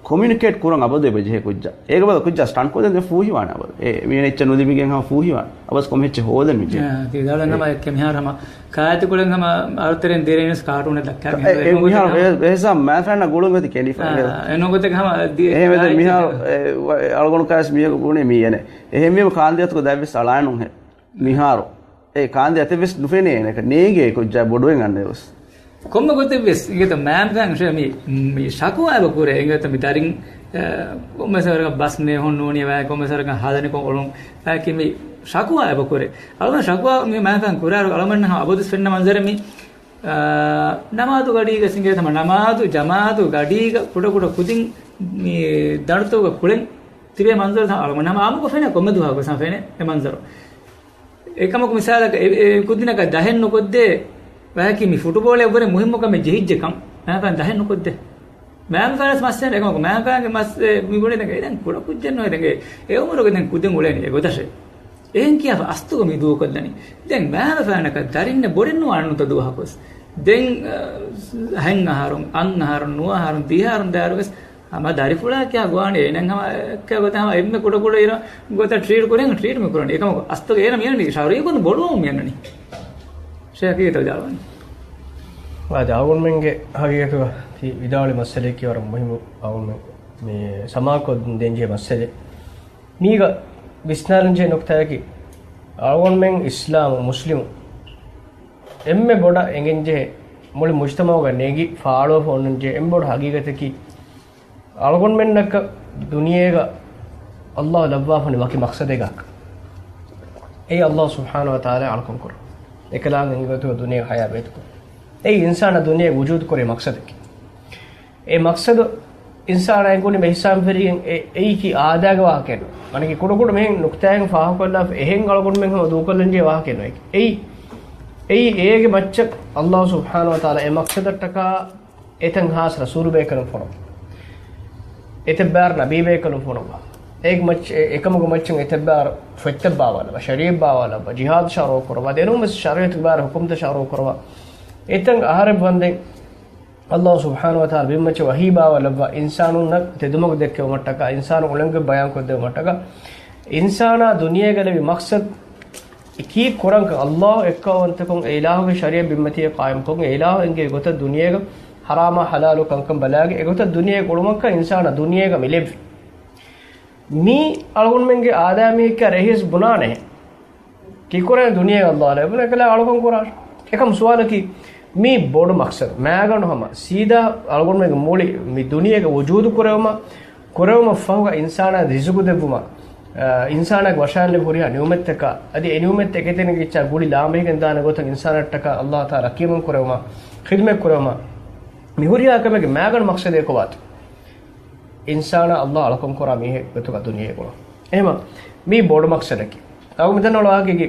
ކޮމިއުނިކޭޓް ކުރަން އަބަދު އެބަޖެހޭ ކުއްޖާ. އޭގެ ބަދަލު ކުއްޖާ ސްޓަންޓް ކޮށްދޭން ދެ ފޫހިވާނެ އަބަދު. އެ، މި އަނެއް އެއްޗެއް ނުލިބިގެން ހަމަ ފޫހިވާނެ. އަބަސް ކޮމެއްޗެއް ހޯދަން މި ޖެހޭ. އާ، ތި ދާޅަ ނަމަ އެއްކެ މިހާރު ހަމަ ކާއެތި ކުޅެން ހަމަ އަޅުތެރެއިން ވެސް ކާޓޫނެއް ދައްކާ އެ، މިހާރު އެ، އެ، އެހެން މާފަންނަ ގުޅުން ގޮތި ކެނޑިފަ. އާ، އެ ނުގޮތެއް ހަމަ ދި-، އެހެން ވެދެ މިހާރު، އެ، ވަ-، އަޅުގަނޑު ކާސް މީހަކު ގުޅި މީ އެނެ. އެހެންވީމަ ކާންދެ އަތުގަ ދައްވެސް އަޅާނުހެ. މިހާރު. އެ ކާންދެ އަތެއް ވެސް ނުފެނޭ އޭނަކަށް. ނޭނގޭ ކުއްޖާ ބޮޑުވެން އަންނައިރު ވެސް. ކޮންމެ ގޮތެއް ވެސް އިނގޭތަ މާމް ފަން މި، މި ޝަކުވާ އެބަ ކުރޭ. އިނގޭތަ މި ދަރިން، އަ، ކޮންމެސް ވަރަކަށް ބަސް ނޭހުން ނޫނީ ވާ، ކޮންމެސް ވަރަކަށް ހަލަނިކޮށް އޮޅުން ވާކި މި ޝަކުވާ އެބަ ކުރޭ. އަޅުގަނޑު ޝަކުވާ މި މާމް ފަން ކުރާއިރު އަޅުގަނޑު ހަމަ އަބަދުސް ފެންނަ މަންޒަރެއް މި، އަ، ނަމާދު ގަޑީގަ އިނގޭތަ ހަމަ ނަމާދު ޖަމާދު ގަޑީގަ ކުޑަ ކުޑަ ކުދިން މި ދަނޑުތަކުގަ ކުޅެން ތިބޭ މަންޒަރު ތަ އަޅުގަނޑު ހަމަ އާއްމުކޮށް ފެނޭ ކޮންމެ ދުވަހަކު ވެސް ހަމަ ފެނޭ އެ މަންޒަރު. އެކަމަކު މިސާލަކަށް އެ، އެ ކުދިނަކަށް ދަހެއް ނުކޮށްދޭ ވަހަކީ މި ފުޓުބޯޅައަށްވުރެ މުހިއްމު ކަމެއް ޖެހިއްޖެ ކަން. މާފަން ދަހެއް ނުކޮށްދޭ. މާފަން ވެސް މައްސަލަ އެކަމަކު މާފަންގެ މަސް، އެ، މި ބުނި ދެން އެ ދެން ކުޑަ ކުއްޖެއް ނުވޭ ދެން އެ، އެ އުމުރުގަ ދެން ކުދިން އުޅޭނީ އެ ގޮތަށޭ. އެހެން ކިޔާފަ އަސްތުގަ މި ދޫކޮށްލަނީ. ދެން މާފަނަކަށް ދަރިންނެއް ބޮޑެއް ނުވާނެ ނުތަ ދުވަހަކުވެސް. ދެން، އަ، ހަތް އަހަރުން، އަށް އަހަރުން، ނުވަ އަހަރުން، ދިހަ އަހަރުން ދާއިރުވެސް ހަމަ ދަރިފުޅާ ކިޔާ ގޮވާނެ އޭނަ ހަމަ އެއްކަ ގޮތަށް ހަމަ އެންމެ ކުޑަ ކުޑަ އިރަށް ގޮތަށް ޓްރީޓް ކުރި ހަމަ ޓްރީޓް މި ކުރަނީ. އެކަމަކު އަސްތުގަ އޭނަ މިއަންނަނީ ޝަރީކުން ބޮޑުވަމުން މިއަންނަނީ. ޝޭޚް ހަގީގަތަށް ވިދާޅުވަނީ. އާދެ، އަޅުގަނޑުމެންގެ ހަގީގަތުގަ ތި ވިދާޅުވި މައްސަލައަކީ ވަރަށް މުހިއްމު އަޅުގަނޑުމެން މި ސަމާކޮށް ދޭންޖެހޭ މައްސަލައެއް. މީގަ ވިސްނާލަންޖެހޭ ނުކުތާއަކީ، އަޅުގަނޑުމެން އިސްލާމު މުސްލިމު އެންމެ ބޮޑަށް އެނގެންޖެހޭ، މުޅި މުޖްތަމަޢުގަ ނެގި ފާޅުވެފަ އޮންނަންޖެހޭ އެންމެ ބޮޑު ހަގީގަތަކީ، އަޅުގަނޑުމެންނަކަށް ދުނިޔޭގަ ﷲ ލައްވާފަނި ވަކި މަޤްޞަދެއް ގާކަށް. އެއީ ﷲ ސުބްޙާނަހޫ ވަތަޢާލާ އަޅުކަން ކުރުން. އެކަލާނގެ އެނގިގަތުގަ ދުނިޔެ ހަޔާތް ބޭތުކުރުން. އެއީ އިންސާނާ ދުނިޔެ ވުޖޫދު ކުރި މަޤްޞަދަކީ. އެ މަޤްޞަދު އިންސާނާ އެނގުނީ މި ހިސާބު ފެށިގެން އެ-، އެއީކީ އާދައިގެ ވާހަކައެއް ނޫން. މަނަކީ ކުޑަކުޑަ މިހެން ނުކްތާއެއް ފާހަގަކޮށްލާފަ އެހެން އަޅުގަނޑުމެން ހަމަ ދޫކޮށްލަންޖެހޭ ވާހަކައެއް ނޫން. އެއީ، އެއީ އޭގެ މައްޗަށް ﷲ ސުބްޙާނަހޫ ވަތަޢާލާ އެ މަޤްޞަދަށްޓަކާ އެތަން ހާސް ރަސޫލުބޭކަލުން ފޮނުވާ. އެތައް ބާރަށް ނަބީބޭކަލުން ފޮނުވާ. އޭގެ މައްޗަށް އެ-، އެކަމުގެ މައްޗަށް އެތައް ބާރަށް ފޮތްތައް ބާވާލައްވާ، ޝަރީޢަތް ބާވާލައްވާ، ޖިހާދު ޝަރުޢު ކުރައްވާ، ދެންނެވި ޝަރީޢަތުގެ ބާރަށް ޙުކުމްތައް ޝަރުޢު ކުރައްވާ. އެތަން އަހަރެއް ވަންދެން ﷲ ސުބްޙާނަހޫ ވަތަޢާލާ ބިންމައްޗަށް ވަޙީ ބާވާލައްވާ، އިންސާނުންނަށް ތެދުމަގު ދެއްކެވުމަށްޓަކާ، އިންސާނުން އުޅެންގޮތް ބަޔާންކޮށްދެވުމަށްޓަކާ، އިންސާނާ ދުނިޔޭގަ ލެއްވި މަޤްޞަދު ކީއްކުރަންކަން، ﷲ އެއްކައުވަންތަކޮށް އެ އިލާހުގެ ޝަރީޢަތް ބިންމަތީގަ ޤާއިމްކޮށް، އެ އިލާހު އެންގޭ ގޮތަށް ދުނިޔޭގަ ޙަރާމާ ޙަލާލު ކަންކަން ބަލާގެން އެގޮތަށް ދުނިޔޭގަ އުޅުމަކަށް އިންސާނާ ދުނިޔޭގަ މި ލެއްވި. މީ އަޅުގަނޑުމެންގެ އާދައިގެ މީހަކާ ރޭހިސް ބުނާނެ. ކީއްކުރަން ދުނިޔޭގަ ﷲ އަޅާ އެބުނެ ކަލާ އަޅުކަން ކުރާ. އެކަމް ސުވާލަކީ، މީ ބޮޑު މަޤްޞަދު. މާގަނޑު ހަމަ ސީދާ އަޅުގަނޑުމެންގެ މުޅި މި ދުނިޔޭގަ ވުޖޫދު ކުރެވުމަށް، ކުރެވުމަށް ފަހުގަ އިންސާނާ ރިޒުގު ދެއްވުމަށް، އާ، އިންސާނާގެ ވަށާލެއްވި ހުރިހާ ނިޢުމަތްތަކާ، އަދި އެ ނިޢުމަތްތައް އެކަތެރިން އެއްޗާ ގުޅި ލާމެހިގެން ދާނެ ގޮތަށް އިންސާނަށްޓަކާ ﷲ ތާ ރައްކައިގެން ކުރެވުމަށް، ޚިދުމަތް ކުރެވުމަށް، މި ހުރިހާ ކަމެއްގެ މާގަނޑު މަޤްޞަދެއް ކޮބާތޯ؟ އިންސާނާ ﷲ އަޅުކަން ކުރާ މީހެއް ގޮތުގަ ދުނިޔޭ އުޅުން. އެހެމަ މީ ބޮޑު މަޤްޞަދަކީ. އަޅު މިދަންނަ ވާހަކައިގެ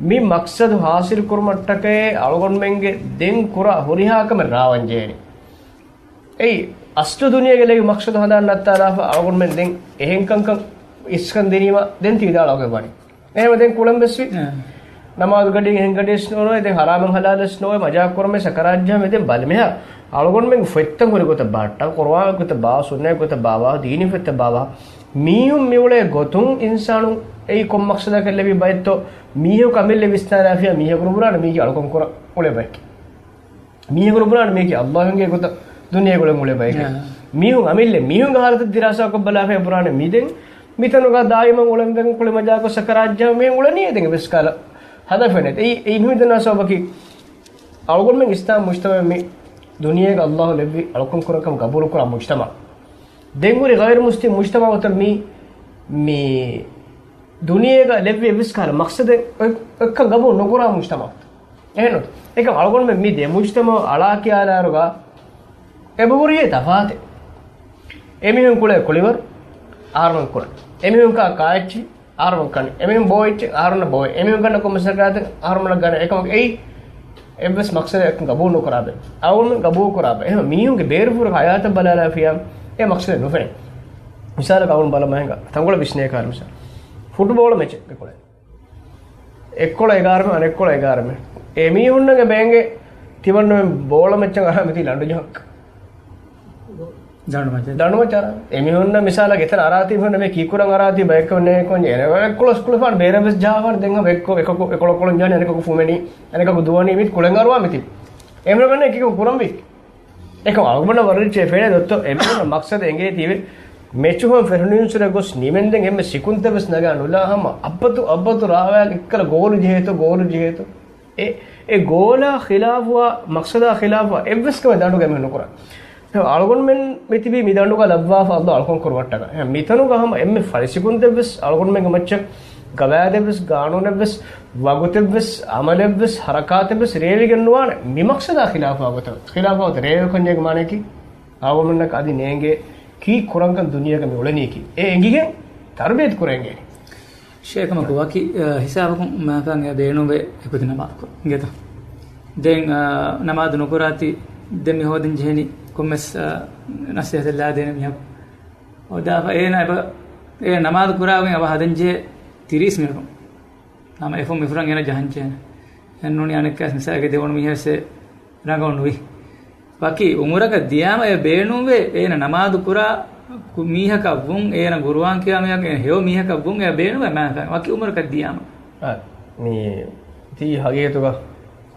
މި މަޤްޞަދު ޙާޞިލް ކުރުމަށްޓަކައި އަޅުގަނޑުމެންގެ ދެން ކުރާ ހުރިހާ ކަމެއް ރާވަން ޖެހޭނެ. އެއީ އަސްލު ދުނިޔޭގަ ލެއްވި މަޤްޞަދު ހަނދާން ނައްތާލާފަ އަޅުގަނޑުމެން ދެން އެހެން ކަންކަން އިސްކަން ދިނީމަ ދެން ތި ވިދާޅުވެވަނީ. އެހެމަ ދެން ކުޅެން ވެސްވި. އެ. ނަމާދު ގަޑި އެހެން ގަޑި ވެސް ނޯވޭ، ދެން ހަރާމެއް ހަލާލެއް ވެސް ނޯވޭ، މަޖާކު ކުރަމޭ ސަކަރާތް ޖަހަމޭ. ދެން ބަލަމެހާ އަޅުގަނޑުމެންގެ ފޮތްތައް ހުރި ގޮތަށް ބާއްޓާ، ޤުރުއާން ގޮތަށް ބާ، ސުންނަތް ގޮތަށް ބާވާ، ދީނީ ފޮތްތައް ބާވާ. މީހުން މިއުޅޭ ގޮތުން އިންސާނުން އެއީ ކޮން މަޤްޞަދަކަށް ލެއްވި ބައެއްތޯ، މީހަކު އަމިއްލަ ވިސްނާލާފިޔާ މީހަކު ނުބުނާނެ މީގެ އަޅުކަން ކުރަން އުޅޭ ބައެކޭ. މީހަކު ނުބުނާނެ މީކީ ﷲ އެނގޭ ގޮތަށް ދުނިޔޭގަ އުޅެން އުޅޭ ބައެކޭ. އާ. މީހުން އަމިއްލަ މީހުންގެ ހާލަތަށް ދިރާސާކޮށް ބަލާފައި ބުނާނެ މި ދެން މިތަނުގަ ދާއިމަށް އުޅެން ދެން ކުޅި މަޖާކޮށް ސަކަރާތް ޖަހަމޭ އުޅެނީ ދެން އެއްވެސް ކަހަލަ ހަދަފެއް ނެތް. އެއީ، އެއީ މި ދަންނަ ސަބަބަކީ އަޅުގަނޑުމެން އިސްލާމް މުޖްތަމަޢެއް މި ދުނިޔޭގަ ﷲ ލެއްވި އަޅުކަން ކުރަން ކަމަށް ގަބޫލު ކުރާ މުޖްތަމަޢެއް. ދެން ހުރި ޣައިރު މުސްލިމް މުޖްތަމަޢުތައް މި، މި ދުނިޔޭގަ ލެއްވި އެއްވެސް ކަހަލަ މަޤްޞަދެއް އޮތް-، އޮތްކަން ގަބޫލު ނުކުރާ މުޖްތަމަޢުތައް. އެހެންނު. އެކަމް އަޅުގަނޑުމެން މި ދެ މުޖްތަމަޢު އަޅާ ކިޔާލާއިރުގަ އެބަހުރި ތަފާތެއް. އެމީހުން ކުޅޭ ކުޅިވަރު އަހަރުމެން ކުޅެ. އެމީހުން ކާ ކާއެއްޗި އަހަރުމެން ކަން. އެމީހުން ބޯ އެއްޗެއް އަހަރުމެންނަށް ބޯ. އެމީހުން ގަންނަ ކޮންމެސް ޒަކާތެއް އަހަރުމެންނަށް ގަނެ. އެކަމަކު އެއީ އެއްވެސް މަޤްޞަދެއް އެކަން ގަބޫލު ނުކުރާބެ. އަޅުގަނޑުމެން ގަބޫލު ކުރާބެ. އެހެން މީހުންގެ ބޭރުފުރުގެ ހަޔާތަށް ބަލާލާފިޔާ އެ މަޤްޞަދެއް ނުފެނޭ. މިސާލަކަށް އަޅުގަނޑު ބަލަމާ ހިނގާ ތަންކޮޅެއް ވިސްނޭކާރި މިސާލު. ފުޓްބޯޅަ މެޗެއްގެ ކުޅެ. އެއްކޮޅަށް އެގާރަ މެ، އަނެއްކޮޅަށް އެގާރަ މެ. އެމީހުންނަށް ބޭނގެ ތިމަންނަމެން ބޯޅަ މެޗަށް އަރާ މިތީ ލަނޑު ޖަހަން. ލަނޑު މައްޗަށް. ލަނޑު މައްޗަށް އަރާ. އެމީހުންނަށް މިސާލަކަށް އެތަނަށް އަރާތީ މީހުންނަށް މި ކީއްކުރަން އަރާތީ ބައެއްކަމެއް ނޭނގެ ކޮން އެއްކޮޅަށް ކުޅެފާން ބޭރަށް ވެސް ޖަހާފާން ދެން ހަމަ އެއްކޮ، އެކަކު، އެކޮޅަށް ކޮޅުން ޖަހާނީ އަނެކަކު ފުމެނީ އަނެކަކު ދުވަނީ މި ކުޅެން އަރުވާ މިތި. އެމީހުން ކިކު ކުރަންވީ. އެކަމް އަޅުގަނޑަށް ވަރަށް ރީއްޗެއް ފެނޭ ދޮއްތޯ އެމީހުންނަށް މަޤްޞަދު އެނގޭތީވެ މެޗު ހަމަ ފެށުނީންސުރެ ގޮސް ނިމެންދެން އެންމެ ސިކުންތައް ވެސް ނަގާ ނުލާ ހަމަ އަބަދު އަބަދު ރާވާގެ އެއްކަލަ ގޯލު ޖެހޭތޯ ގޯލު ޖެހޭތޯ. އެ، އެ ގޯލާ ޚިލާފުވާ މަޤްޞަދާ ޚިލާފުވާ އެއްވެސް ކަމެއް ދަނޑުގަ އެމީހުން ނުކުރާ. އަޅުގަނޑުމެން މިތިބީ މި ދަނޑުގަ ލައްވާފަ ﷲ އަޅުކަން ކުރުމަށްޓަކާ. މިތަނުގަ ހަމަ އެންމެ ފަރިސިކުންތައްވެސް އަޅުގަނޑުމެންގެ މައްޗަށް ގަވާއިދެއްވެސް، ގާނޫނެއްވެސް، ވަގުތެއްވެސް، އަމަލެއްވެސް، ހަރަކާތެއްވެސް ރޭވިގެން ނުވާނެ މި މަޤްޞަދާ ޚިލާފާ ގޮތަށް. ޚިލާފާ ގޮތަށް ރޭވިކަން ޖެހޭ މާނައަކީ އަޅުގަނޑުމެންނަކަށް އަދި ނޭނގޭ ކީއްކުރަންކަން ދުނިޔޭގަ މި އުޅެނީކީ. އެ އެނގިގެން ތަރުބިޔަތު ކުރެނގޭނެ. ޝޭޚް ކަމަކު ވަކި، އަ، ހިސާބަކުން މާފާން އެ ބޭނުންވޭ އެކުދި ނަމާދުކޮށް އިނގޭތަ؟ ދެން، އަ، ނަމާދު ނުކުރާތީ ދެން މި ހޯދަން ޖެހެނީ ކޮންމެސް، އަ، ނަސޭހަތެއް ލާދޭނެ މީހަކު. ހޯދާފަ އޭނާ އެބަ، އޭނާ ނަމާދު ކުރާގޮތް އެބަ ހަދަން ޖެހޭ ތިރީސް މިނެޓު. ހަމަ އެފުން މިފުރަން އޭނަ ޖަހަން ޖެހޭނެ. އެންނޫނީ އަނެއްކާސް މިސާލެއްގެ ދެވަނު މީހެއްސެ ރަނގަޅު ނުވި. ވަކި އުމުރަކަށް ދިޔާމަ އެ ބޭނުންވޭ އޭނަ ނަމާދު ކުރާ ކު-، މީހަކަށް ވުން، އޭނަ ގުރުއާން ކިޔާ މީހަކަށް އޭނަ ހެޔޮ މީހަކަށް ވުން އެ ބޭނުންވޭ މާފަ. ވަކި އުމުރަކަށް ދިޔާމަ. އާ، މީ ތީ ހަގީގަތުގަ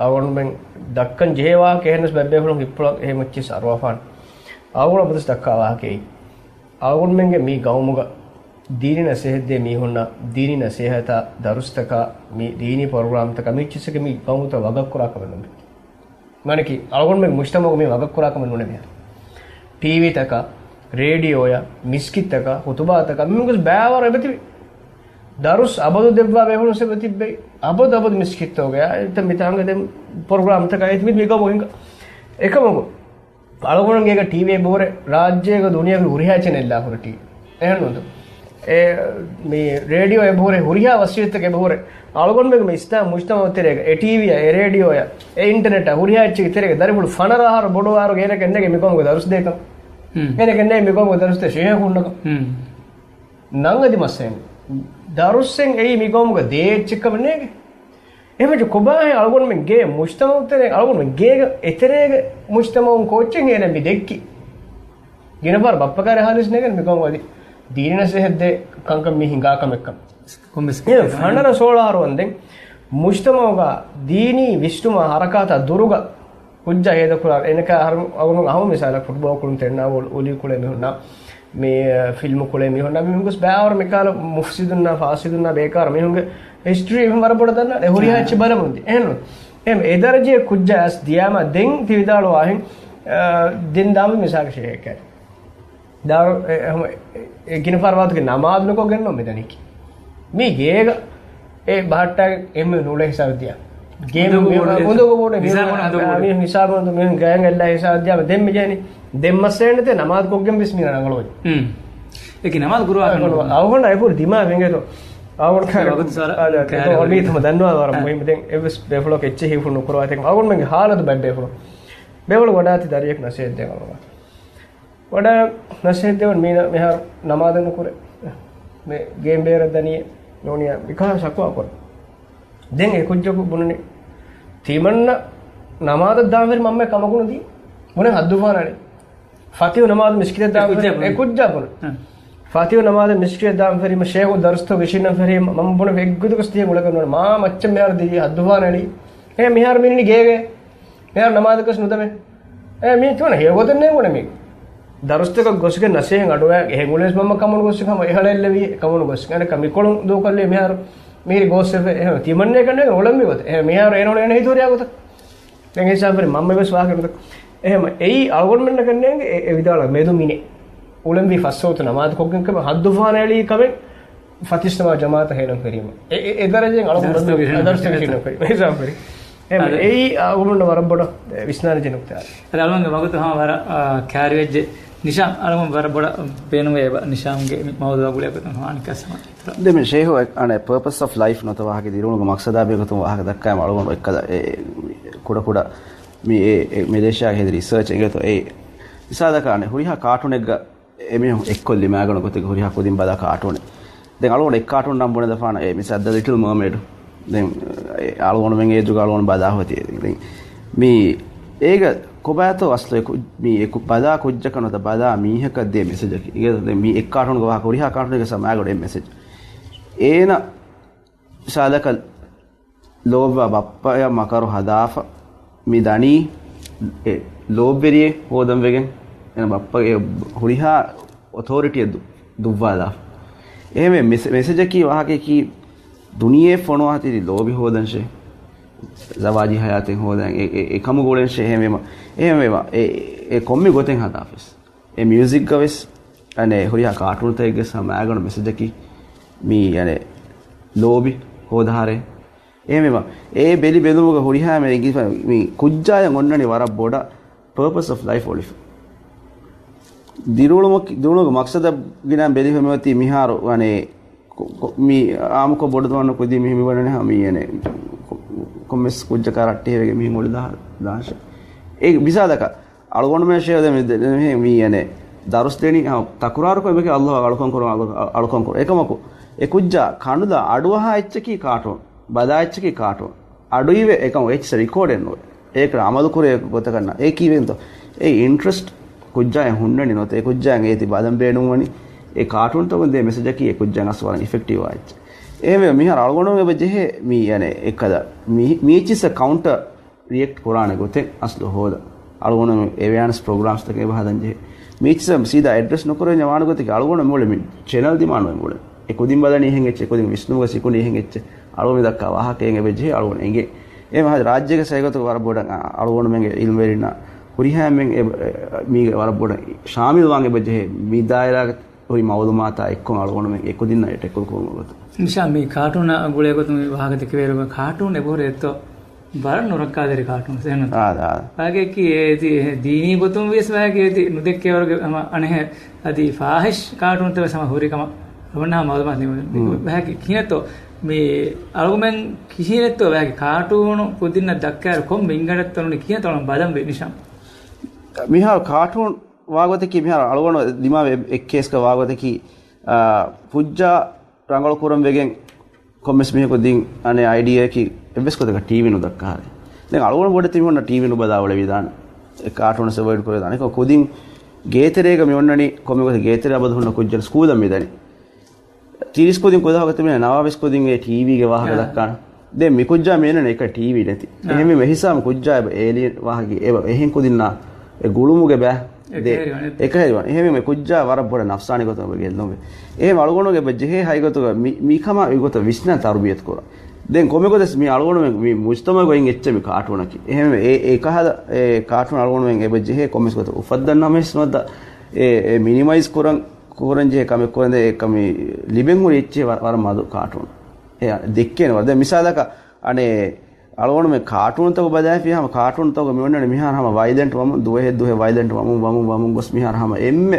އަޅުގަނޑުމެން ދައްކަން ޖެހޭ ވާހަކަ އެހެނަސް ބައްބޭފުޅުން ހިއްޕުޅަށް އެހެން މައްޗިސް އަރުވާފާނެ. އަޅުގަނޑު އަބަދުސް ދައްކާ ވާހަކައީ. އަޅުގަނޑުމެންގެ މި ގައުމުގަ ދީނީ ނަސޭހަތްދޭ މީހުންނަށް ދީނީ ނަސޭހަތާ ދަރުސްތަކާ މި ދީނީ ޕްރޮގްރާމްތަކާ މި އެއްޗިއްސަކީ މި ގައުމުތައް ވަގަށްކުރާ ކަމެއް ނޫން. މާނައަކީ އަޅުގަނޑުމެން މުޖްތަމަޢުގަ މި ވަގަށްކުރާ ކަމެއް ނޫނޭ މިހާރު. ޓީވީތަކާ، ރޭޑިއޯއާ، މިސްކިތްތަކާ، ޚުތުބާތަކާ މިހެން ގޮސް ބައިވަރު އެބަތިބި. ދަރުސް އަބަދު ދެއްވާ ބޭފުޅުން ސެބަ ތިއްބެވި. އަބަދު އަބަދު މިސްކިތްތޯގަ އެތަ މިތާނގަ ދެން ޕްރޮގްރާމްތަކާ އެތި މި މިގަމު ހިނގާ. އެކަމަކު އަޅުގަނޑުގެ ޓީވީ އެބަހުރެ ރާއްޖޭގަ ދުނިޔޭގެ ހުރިހާ ޗެނެލް އެބަހުރެ ޓީވީ. އެހެންނުންތޯ؟ އެ މި ރޭޑިއޯ އެބަހުރެ ހުރިހާ ވަސީލަތްތަކެއް އެބަހުރެ. އަޅުގަނޑުމެން މި އިސްލާމް މުޖްތަމަޢު ތެރޭގަ އެ ޓީވީއާ، އެ ރޭޑިއޯއާ، އެ އިންޓަނެޓާ ހުރިހާ އެއްޗެއްގެ ތެރޭގަ ދަރިފުޅު ފަނަރަ އަހަރު ބޮޑު އަހަރު ގޭނަކަށް ނޭގެ މިގޮމުގެ ދަރުސް ދޭކަން. ހުން. ގޭނަކަށް ނޭ މިގޮމުގެ ދަރުސް ދޭ ޝޭހަކުންނަކަށް. ހުން. ނަން އަދި މައްސަލައެއް. ދަރުސްއެއް އެއީ މިގޮމުގަ ދޭ އެއްޗެއްކަމަށް ނޭގެ. އެހެންވެއްޖެ ކޮބާހޭ އަޅުގަނޑުމެން ގޭ މުޖްތަމަޢު ތެރޭ، އަޅުގަނޑުމެން ގޭގަ އެތެރޭގެ މުޖްތަމަޢުން ކޯއްޗެއް ހޭނެއް މި ދެއްކި؟ ގިނަފަހަރު ބައްޕަ ކާރި ހާލިސް ނޭގެން މިގޮމު އަދި ދީނީ ނަސޭހަތް ދޭ ކަންކަން މި ހިނގާ ކަމެއްކަން. ކޮންމެސް އެ ފަނަރަ ސޯޅަ އަހަރު ވަންދެން މުޖްތަމަޢުގަ ދީނީ ވިސްނުމާ ހަރަކާތާ ދުރުގަ ކުއްޖާ ހޭދަކުރާ އެނަކާ އަހަރު އަޅުގަނޑު އަހަމު މިސާލަށް ފުޓްބޯޅަ ކުޅުން ތެރެނާ އޮލީ ކުޅޭ މީހުންނާ މި ފިލްމު ކުޅޭ މީހުންނާ މި މިގޮސް ބައިވަރު މިކާލަ މުފްސިދުންނާ ފާސިދުންނާ ބޭކާރު މީހުންގެ ހިސްޓްރީ އެހެން ވަރަށް ބޮޑަށް ދަންނާނެ. ހުރިހާ އެއްޗެއް ބަލަމުންދި. އެހެންނު. އެހެން އެ ދަރަޖައެއް ކުއްޖާ އަސް ދިޔާމަ ދެން ތި ވިދާޅުވާހެން، އާ، ދެން ދާމި މިސާލަކަށް ޝޭހެއްކައި. ދާރު އެ، އެ، އެ، އެ ގިނަ ފަރުވާތުގެ ނަމާދު ނުކޮށްގެންނޯ މިދަނީކީ. މީ ގޭގަ އެ ބަހައްޓާ އެންމެ ނޫޅޭ ހިސާބެއް ދިޔާ. ގޭމް އުނދަގޫ ބޮޑު އެ، އުނދަގޫ ބޮޑު އެ، ހިސާބު މީހުން އުނދަގޫ ބޮޑު. މީހުން ހިސާބު އުނދަގޫ މީހުން ގާތް އެއްލާ ހިސާބެއް ދިޔާ ދެން މި ޖެހެނީ. ދެން މައްސަލައެއް ނެތޭ ނަމާދު ކޮށްގެން ވެސް މީ ރަނގަޅުވަނީ. ހުން. އެކި ނަމާދު ކުރުވާ އަހަންނަށް އަހަންނަށް އައިބުރި ދިމާ ވެނގޭތޯ. އަހަންނަށް ވަގުތު ސާރ އާ، ދެ، ކާރި އެކޮ ވަގުތު. އޮނީތަމަ ދަންނަވާ ވަރަށް އާ. މުހިއްމު. ދެން އެއްވެސް ބޭފުޅަކު އެއްޗެއް ހިފުން ނުކުރާތީ. އަހަންނަށް މެންގެ ހާލަތު ބައެއް ބޭފުޅުން. ބޭފުޅުން ވަޑާތި ދަރިޔަކު ނަސޭހަތް ދޭން އަޅުގަނޑު. ވަޑާ ނަސޭހަތް ދެވަން މީނަ މިހާރު ނަމާދެއް ނުކުރޭ. މި ގޭމް ބޭރަށް ދަނީ ނޫނިޔާ މިކަހަ ޝަކުވާ ކުރަން. ދެން އެ ކުއްޖަކު ބުނަނީ ތިމަންނަ ނަމާދަށް ދާން ފެރި މަންމަ ކަމަކު ނުދީ. ބުނެ ހައްދުފާނަ އަޅީ. ފަތިހު ނަމާދު މިސްކިތަށް ދާން އެ ކުއްޖާ ފެރި. ބުނެ. އެ ކުއްޖާ ބުނެ. ހަ. ފަތިހު ނަމާދު މިސްކިތަށް ދާން ފެރީމަ ޝޭހު ދަރުސްތޯ ވިޝިންނަ ފެރީމަ މަންމަ ބުނެ އެއްގޮތަކަސް ތިޔަ ގުޅަކަށް ނުވަން. މާ މައްޗަށް މިހާރު ދިޔަ ހައްދުފާނަ އަޅީ. އެ މިހާރު މިނިނި ގޭގެ. މިހާރު ނަމާދަކަސް ނުދަމޭ. އެ މީ ތިވަނަ ހެޔޮގޮތެއް ނޭނގުނެ މީ. ދަރުސްތަކަށް ގޮސްގެން ނަސޭހަތް އަޑުއައި އެހެން އުޅޭސް މަންމަ ކަމުން ގޮސް ކަމަށް އެހަޅެއްލެވީ ކަމުން ގޮސް. އަނެއްކާ މިކޮޅުން ދޫކޮށްލީ މިހާރު މިހިރި ގޯސް އެފެ. އެހެން ތިމަންނޭ ކަންނޭނގެ އުޅެން މި ގޮތަށް. އެހެން މިހާރު އޭނަ އުޅޭނެ ހިތުވަރިޔާ ގޮތަށް. ދެން ހިސާބު މަންމަ ވެސް ވާހަކަ ނުދައްކާ. އެހެން އެއީ އަޅުގަނޑުމެންނަކަށް ނޭނގެ އެ، އެ ވިދާޅު މެދު މިނެ. އުޅެންވީ ފަސް ވަގުތު ނަމާދު ކޮށްގެން ކަމެއް ހައްދުފާނަ އެޅީ ކަމެއް. ފަތިސްނަމާ ޖަމާއަތަށް ހޭލަން ފެރީމަ. އެ، އެ، އެ ދަރަޖައިން އަޅުގަނޑު ދަރުސްތަކުގެ ހޭލަން ދަރުސްތަކުގެ ހޭލަން ފެރީމަ. ހިސާބު ފެރީ. އެ، އަދަ. އެއީ އަޅުގަނޑު ވަރަށް ބޮޑަށް ވިސްނާނެ ޖެހޭ ނުކުތާ. އަދަ އަޅުގަނޑު ވަގުތު ހަމަ ވަރަށް، އާ، ކާރިވެއްޖެ. ނިޝާމް އަޅުގަނޑު ވަރަށް ބޮޑަށް ބޭނުންވޭ ނިޝާމްގެ މި މައުޟޫޢާ ގުޅޭ ގޮތުން ހާނި ކަސްމަ. ދެން ޝޭހު އަނެއް ޕަރޕަސް އޮފް ލައިފް ނުވަތަ ވާހަކަ ދިރިއުޅުމުގެ މަޤްޞަދާ ބެހޭގޮތުން ވާހަކަ ދައްކާ އަޅުގަނޑު އެއްކަލަ އެ، އެ، ކުޑަކުޑަ މި އެ، އެ، މެލޭޝިޔާގެ ހެދި ރިސާޗް އެނގޭތޯ އެ މިސާލަކަށް އަނެއް ހުރިހާ ކާޓޫނެއްގަ އެމީހުން އެއްކޮށް ލިމާގަނޑު ގޮތެއް ހުރިހާ ކުދިން ބަލާ ކާޓޫނެއް. ދެން އަޅުގަނޑު އެއް ކާޓޫން ނަން ބުނެދާފާނަ އެ މިސާ ދަ ލިޓްލް މާމޭޑް. ދެން އެ އަޅުގަނޑުމެން އޭޖުގަ އަޅުގަނޑު ބަލާ ހޮތީ. ދެން މީ އޭގަ ކޮބާތޯ އަސްލު އެ ކު-، މީ އެ ކު-، ބަލާ ކުއްޖަކަށް ނުވަތަ ބަލާ މީހަކަށް ދޭ މެސެޖަކީ. އިނގޭތޯ ދެން މީ އެއް ކާޓޫންގެ ވާހަކަ ހުރިހާ ކާޓޫނެއްގެ ސަމާގަޑު އެއް މެސެޖް. އޭނަ މިސާލަކަށް ލޯބިވާ ބައްޕަޔަށް މަކަރު ހަދާފަ މި ދަނީ އެ ލޯބިވެރިއެއް ހޯދަން ވެގެން އޭނަ ބައްޕަގެ ހުރިހާ އޮތޯރިޓީއެއް ދު-، ދުއްވާލާފަ. އެހެންވެ މެސެ-، މެސެޖަކީ ވާހަކަޔަކީ ދުނިޔެ ފޮނުވާތީ ލޯބި ހޯދަންށޭ، ޒަވާޖީ ހަޔާތެއް ހޯދަން އެ، އެ، އެކަމުގަ އުޅެންށޭ. އެހެންވީމަ، އެހެންވީމަ އެ، އެ ކޮންމެ ގޮތެއް ހަދާފަވެސް. އެ މިއުޒިކްގަ ވެސް އަނެއް ހުރިހާ ކާޓޫނުތަކެއްގެ ސަމާގަނޑު މެސެޖަކީ މީ އަނެއް ލޯބި ހޯދަހާރޭ. އެހެންވީމަ އެ ބެލި ބެލުމުގަ ހުރިހާ މެ އެނގިފަ މި ކުއްޖާޔަށް އޮންނަނީ ވަރަށް ބޮޑަށް ޕާޕަސް އޮފް ލައިފް އޮޅިފަ. ދިރިއުޅުމަކީ، ދިރިއުޅުމުގެ މަޤްޞަދަށް ގިނަ ބެލިފަ މިއޮތީ މިހާރު އަނެއް ކޮ-، ކޮ-، މި އާއްމުކޮށް ބޮޑު ދުވަހަކު ކުދިން މި މިވަނީ ހަމަ މި އަނެއް ކޮ-، ކޮންމެސް ކުއްޖަކާ ރައްޓެހިވެގެން މިހެން އޮޅި ދާ-، ދާންށޭ. އެ މިސާލަކަށް އަޅުގަނޑުމެން ޝޭވް ދެ މި-، ދެ-، މި-، މި އަނެއް ދަރުސް ދޭނީ، އަ، ތަކުރާރުކޮށް އެބަކި ﷲ އަޅުކަން ކުރުން، އަޅު-، އަ-، އަޅުކަން ކުރުން. އެކަމަކު އެ ކުއްޖާ ކަނުލާ އަޑުއަހާ އެއްޗަކީ ކާޓޫން، ބަލާ އެއްޗަކީ ކާޓޫން. އަޑުއިވެ އެކަމު އެއްޗެއް ރިކޯޑެއް ނުވޭ. އޭކަ އަމަލު ކުރޭ ގޮތަކަށް ނާ. އެ ކީވެންތޯ؟ އެ އިންޓްރެސްޓް ކުއްޖާއަށް ހުންނަނީ ނުވަތަ އެ ކުއްޖާއަށް އޭތި ބަލަން ބޭނުންވަނީ އެ ކާޓޫންތަކުން ދޭ މެސެޖަކީ އެ ކުއްޖާއަށް އަސްލު ވަރަށް އިފެކްޓިވް ވާ އެއްޗެއް. އެހެންވެ މިހާރު އަޅުގަނޑު އެބަ ޖެހޭ މީ އަނެއް އެއްކަލަ މީ-، މީޗިސް ކައުންޓަރ ރިއެކްޓް ކުރާނެ ގޮތެއް އަސްލު ހޯދަ. އަޅުގަނޑު އެވެއާނެސް ޕްރޮގްރާމްސްތަކެއް އެބަ ހަދަން ޖެހޭ. މީޗިސް ސީދާ އެޑްރެސް ނުކުރެވެންޏާ ވާނެ ގޮތަކީ އަޅުގަނޑު މިއުޅެ މި ޗެނަލް ދިމާނު އެ މިއުޅެ. އެ ކުދިން ބަލަނީ އެހެން އެއްޗެއް، ކުދިން ވިސްނުމުގަ ސިކުނޑި އެހެން އެއްޗެއް. އަޅުގަނޑު މި ދައްކާ ވާހަކައެއް އެބަ ޖެހޭ އަޅުގަނޑު އެނގޭ. އެ މަހަ ރާއްޖޭގެ ސައިގަތުގަ ވަރަށް ބޮޑަށް އަ-، އަޅުގަނޑުމެންގެ އިލްމުވެރިންނާ ހުރިހާ އެންމެން އެ-، އެ-، މީގެ ވަރަށް ބޮޑަށް ޝާމިލް ވާން އެބަ ޖެހޭ. މި ދާއިރާގެ ހުރި މައުލޫމާތާ އެއްކޮށް އަޅުގަނޑުމެން އެކުދިންނަށް އެ ޓެކުލް ކުރުމުގެ ގޮތުން. ނިޝާ، މި ކާޓޫނާ ގުޅޭ ގޮތުން މި ވާހަކަ ދެކެވޭއިރުގަ ކާޓޫން އެބަހުރި އެއްތޯ ވަރަށް ނުރައްކާތެރި ކާޓޫން އެއް ނޫންތަ؟ އާދެ، އާދެ. ވާގެކި އޭތި ދީނީ ގޮތުން ވިޔަސް ވާގެ އޭތި ނުދެއްކޭވަރުގެ ހަމަ އަނެހެ އަދި ފާހިޝް ކާޓޫންތައް ވެސް ހަމަ ހުރި ކަމަށް އަޅުގަނޑަށް މައުލޫމާތު ލިބުނީ. މު. ވާގެ ކިހިނެއްތޯ މި އަޅުގަނޑުމެން ކިހިނެއްތޯ ވާގެ ކާޓޫނު ކުދިންނަށް ދައްކާއިރު ކޮން މިންގަނޑެއްތޯ ނޫނީ ކިހިނެއްތޯ ބަލަން ވީ ނިޝާ؟ މިހާރު ކާޓޫން ވާގޮތަކީ މިހާރު އަޅުގަނޑު ދިމާވި އެއް ކޭސްގަ ވާގޮތަކީ، އާ، ކުއްޖާ ރަނގަޅު ކުރަން ވެގެން ކޮންމެސް މީހަކު ދިން އަނެއް އައިޑިއާއަކީ އެއްވެސް ގޮތަކަށް ޓީވީ ނުދައްކާ ހާލެއް. ދެން އަޅުގަނޑު ބޮޑެތި މީހުންނަށް ޓީވީ ނުބަލާ އުޅެވިދާނެ. އެ ކާޓޫނަސް އެވޮއިޑް ކުރެވިދާނެ. ކޮ-، ކުދިން ގޭތެރޭގަ މި އޮންނަނީ ކޮންމެ ގޮތެއް ގޭތެރެ އަބަދު ހުންނަ ކުއްޖަން ސްކޫލަށް މިދަނީ. ތިރީސް ކުދިން ކުދި ވަހަކަށް ތިބެނީ ނަވާވީސް ކުދިން އެ ޓީވީގެ ވާހަކަ އާ. ދައްކާނެ. ދެން މި ކުއްޖާ މި އެންނަނީ އެކަ ޓީވީ ނެތި. އާ. އެހެންވީމަ އެހިސާބު ކުއްޖާ އެބަ އޭލިއަން ވާހަކަ އެބަ އެހެން ކުދިންނާ އެ ގުޅުމުގެ ބައި ދެ އެކަހެރިވާނެ. އެކަހެރިވާނެ. އެހެންވީމަ ކުއްޖާ ވަރަށް ބޮޑަށް ނަފްސާނީ ގޮތުން އެބަ ގެއްލުންވޭ. އެހެން އަޅުގަނޑުގެ އެބަ ޖެހޭ ހައިގޮތުގަ މި، މިކަމާ އެގޮތަށް ވިސްނާ ތަރުބިޔަތު ކުރަން. ދެން ކޮންމެ ގޮތެއް މި އަޅުގަނޑުމެން މި މުޖްތަމަޢުގައި އެއްޗެއް މި ކާޓޫނަކީ. އެހެންވެ އެ، އެ ކަހަލަ، އެ ކާޓޫން އަޅުގަނޑުމެން އެބަ ޖެހޭ ކޮންމެސް ގޮތަށް އުފައްދަން ނަމަވެސް ނުވަތަ އެ، އެ މިނިމައިޒް ކުރަން، ކުރަން ޖެހޭ ކަމެއް ކުރަން ދޭ އެކަމި ލިބެން ހުރި އެއްޗެއް ވަރަށް، ވަރަށް މަދު ކާޓޫން. އެ ދެއްކޭނެ ވަރަށް. ދެން މިސާލަކަށް އަނެއް އަޅުގަނޑުމެން ކާޓޫންތަކު ބަލާފި ހަމަ ކާޓޫންތަކުގަ މި އޮންނަނީ މިހާރު ހަމަ ވައިލެންޓް ވަމުން، ދުވަހެއް ދުވަހެއް ވައިލެންޓް ވަމުން، ވަމުން، ވަމުން ގޮސް މިހާރު ހަމަ އެންމެ،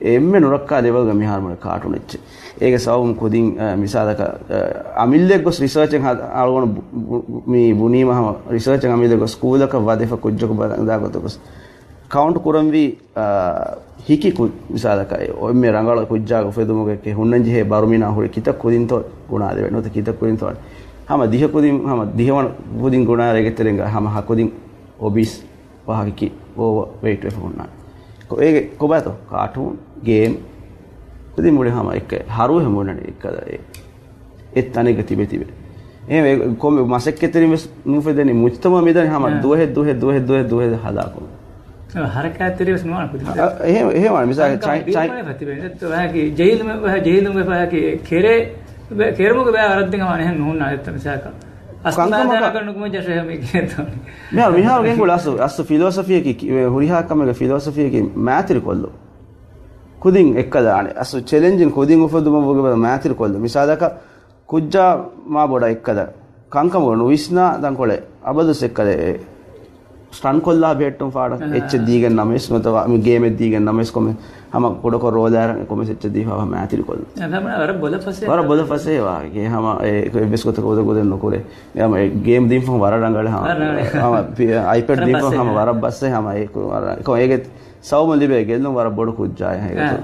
އެންމެ ނުރައްކާ ލެވެލްގަ މިހާރު މުޅި ކާޓޫން އެއްޗެއް. އޭގެ ސަބަބުން ކުދިން، އަ، މިސާލަކަށް، އަ، އަމިއްލައެއް ގޮސް ރިސާޗެއް ހަ-، އަޅުގަނޑު ބު-، ބު-، މި ބުނީމަ ހަމަ ރިސާޗެއް އަމިއްލައެއް ގޮސް ސްކޫލަކަށް ވަދެފަ ކުއްޖަކު ބަލަން ދާ ގޮތަކަށް ކައުންޓް ކުރަންވީ، އާ، ހިކި ކުދިން މިސާލަކަށް އެ އެންމެ ރަނގަޅު ކުއްޖާގެ އުފެދުމުގެ ކެ ހުންނަން ޖެހޭ ބަރުމިނާ ހުރި ކިތައް ކުދިންތޯ ގުނާ ދެވޭ ނުވަތަ ކިތައް ކުދިންތޯ ހަމަ ދިހަ ކުދިން ހަމަ ދިހަވަނަ ކުދިން ގުނާ ރޭގެ ތެރެންގަ ހަމަ ހަ ކުދިން އޮބީސް ވާހަކަކީ އޯވަ ވެއިޓް ވެފަ ހުންނާނެ. ކޮ-، އޭގެ ކޮބާތޯ ކާޓޫން، ގޭމް ކުދިން މުޅި ހަމަ އެއްކަ ހަރުވެ ހަމަ ހުންނާނެ އެއްކަލަ އެ އެ ތަނެއްގަ ތިބެ ތިބެ. އެހެން ކޮންމެ މަސައްކަތްތެރިން ވެސް ނުފެދެނީ މުޖްތަމަޢު މިދަނީ ހަމަ އާ. ދުވަހެއް ދުވަހެއް ދުވަހެއް ދުވަހެއް ދުވަހެއް ހަލާކު. އަ، ހަރަކާތްތެރި ވެސް ނުވާނެ ކުދިން. އަ، އެހެން، އެހެން ވާނެ. މިސާލަކަށް ޗައި-، ޗައި-، ޖެހިލުމެއް ވެފަ ޖެހިލުމެއް ވެފަ ކެރޭ، ކެރުމުގެ ބައި ވަރަށް ދެން ހަމަ އެހެން ނުހުންނާނެ އެއްތަ މިސާލަކަށް. އަސްލު ކަންކަމަކަށް ނުކުމެ ޖަށެ މި ކޭތޯ. މިހާރު، މިހާރު ގެންގުޅޭ އަސްލު، އަސްލު ފިލޯސޮފީއަކީ، ކި-، ހުރިހާ ކަމެއްގެ ފިލޯސޮފީއަކީ މާތިރިކޮށްލު. ކުދިން އެއްކަލާނެ. އަސްލު ޗެލެންޖިން ކުދިން އުފެދުމަށް ވުގެ މާތިރިކޮށްލު. މިސާލަކަށް ކުއްޖާ މާ ބޮޑަށް އެއްކަލަ ކަންކަމުގަ ނުވިސްނާ ތަންކޮޅެއް އަބަދުސް އެއްކަލެ ސްޓަން ކޮށްލާ ބޭއްޓުން ފާޑަށް އެއްޗެއް ދީގެން ނަމަވެސް ނުވަތަ މި ގޭމެއް ދީގެން ނަމަވެސް ކޮމެ ހަމަ ކުޑަކޮށް ރޯލާރަން ކޮމެސް އެއްޗެއް ދީފާ މާތިރިކޮށްލު. ވަރަށް ބޮލަ ފަސޭހަ. ވަރަށް ބޮލަ ފަސޭހަ ވާހަކަ. ހަމަ އެ އެއްވެސް ގޮތަކަށް އުދަގޫދެއް ނުކުރޭ. ހަމަ އެ ގޭމް ދީފަ ވަރަށް ރަނގަޅެ ހަމަ. ވަރަށް ރަނގަޅެ. ހަމަ ޕި-، އައިޕެޑް ދީފަ ހަމަ ވަރަށް ބަސްއެ ހަމަ އެ ކު-، ވަރަށް އެކޮ އޭގެ ސަބަބުން ލިބޭ ގެއްލުން ވަރަށް ބޮޑު ކުއްޖާއެއް ހެއްޔޭ؟ އާ.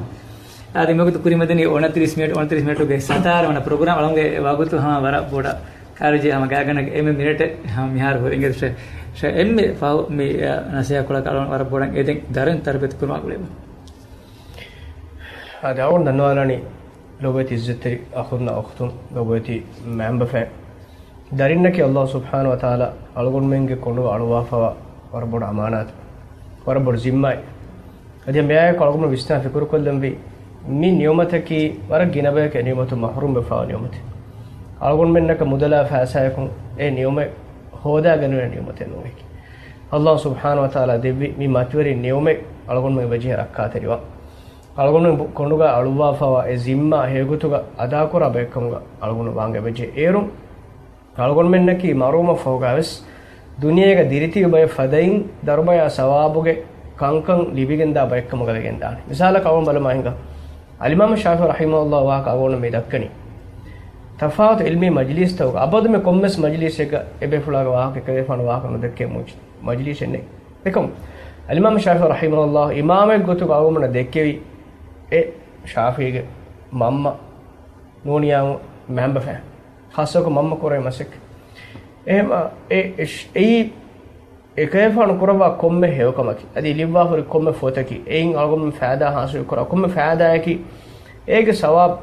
އާދެ، މިވަގުތު ކުރިމަތިނީ އޮނަތިރީސް މިނެޓް، އޮނަތިރީސް މިނެޓުގެ ސަތާރަ ވަނަ ޕްރޮގްރާމް. އަޅުގަނޑުގެ ވަގުތު ހަމަ ވަރަށް ބޮޑަށް ކާރިޖެ ހަމަ ގާތްގަނޑަކަށް އެންމެ މިނެޓެއް ހަމަ މިހާރު ހުރި އިނގޭ ޝޭ، ޝޭ އެންމެ ފަހު މި، އަ، ނަސޭހަތްކޮޅަކަށް އަޅުގަނޑު ވަރަށް ބޮޑަށް އެދެން ދަރުން ތަރުބިޔަތު ކުރުމާ ގުޅޭ. އާދެ، އަޅުގަނޑު ދަންނަވާލާނީ ލޮބުވެތި އިއްޒަތްތެރި އަޚުންނާ އުޚްތުން، ލޮބުވެތި މައިންބަފައިން. ދަރިންނަކީ އައްލާހު ސުބްޙާނަހު ވަތަޢާލާ އަޅުގަނޑުމެންގެ ކޮނޑު އަޅުވާފަވާ ވަރަށް ބޮޑު އަމާނާތެއް، ވަރަށް ބޮޑު ޒިންމާއެއް. އަދި މިއާއެކު އަޅުގަނޑު ވިސްނާ ފިކުރުކޮށްލަންވީ، މި ނިޢުމަތަކީ ވަރަށް ގިނަ ބަޔަކު އެ ނިޢުމަތުން މަޙްރޫމްވެފަވާ ނިޢުމަތެއް. އަޅުގަނޑުމެންނަކަށް މުދަލާ ފައިސާއަކުން އެ ނިޢުމަތް ހޯދާގެންނެވި ނިޢުމަތެއް ނޫން އެކި. އައްލާހު ސުބްޙާނަހު ވަތަޢާލާ ދެއްވި މި މަތިވެރި ނިޢުމަތް އަޅުގަނޑުމެން އެބަޖެހޭ ރައްކާތެރިވާން. އަޅުގަނޑުމެން ބު-، ކޮނޑުގަ އަޅުއްވާފަވާ އެ ޒިންމާ ހެޔޮގޮތުގަ އަދާކުރާ ބައެއްކަމުގަ އަޅުގަނޑު ވާން އެބަޖެހޭ. އޭރުން އަޅުގަނޑުމެންނަކީ މަރުވުމަށްފަހުގަވެސް ދުނިޔޭގަ ދިރިތިބި ބައެއް ފަދައިން ދަރުމަޔާ ސަވާބުގެ ކަންކަން ލިބިގެންދާ ބައެއްކަމުގަ ވެގެންދާނެ. މިސާލަކަށް އަޅުގަނޑު ބަލަމާ ހިނގާ. އަލްއިމާމު ޝާފިޢީ ރަޙިމަހުﷲ ވާހަކަ އަޅުގަނޑު މި ދައްކަނީ. ތަފާތު ޢިލްމީ މަޖިލީސްތަކުގަ އަބަދުމެ ކޮންމެސް މަޖިލީސެއްގަ އެބޭފުޅާގެ ވާހަކަ އެކަލޭފާނު ވާހަކަ ނުދެއްކޭ މުޖް-، މަޖިލީސެއް ނެތް. އެކަމް އަލްއިމާމު ޝާފިޢީ ރަޙިމަހުﷲ އިމާމެއް ގޮތުގަ އަޅުގަނޑަށް ދެއްކެވި އެ ޝާފިޢީގެ މަންމަ ނޫނިޔާ މައިންބަފައިން. ޚާއްޞަކޮށް މަންމަ ކުރެވި މަސައްކަތް. އެހެން އެ، އެ، އެއީ އެކަލޭފާނު ކުރައްވާ ކޮންމެ ހެޔޮކަމަކީ، އަދި ލިޔުއްވާ ހުރި ކޮންމެ ފޮތަކީ، އެއިން އަޅުގަނޑުމެން ފައިދާ ހާސިލް ކުރާ ކޮންމެ ފައިދާއަކީ، އޭގެ ސަވާބު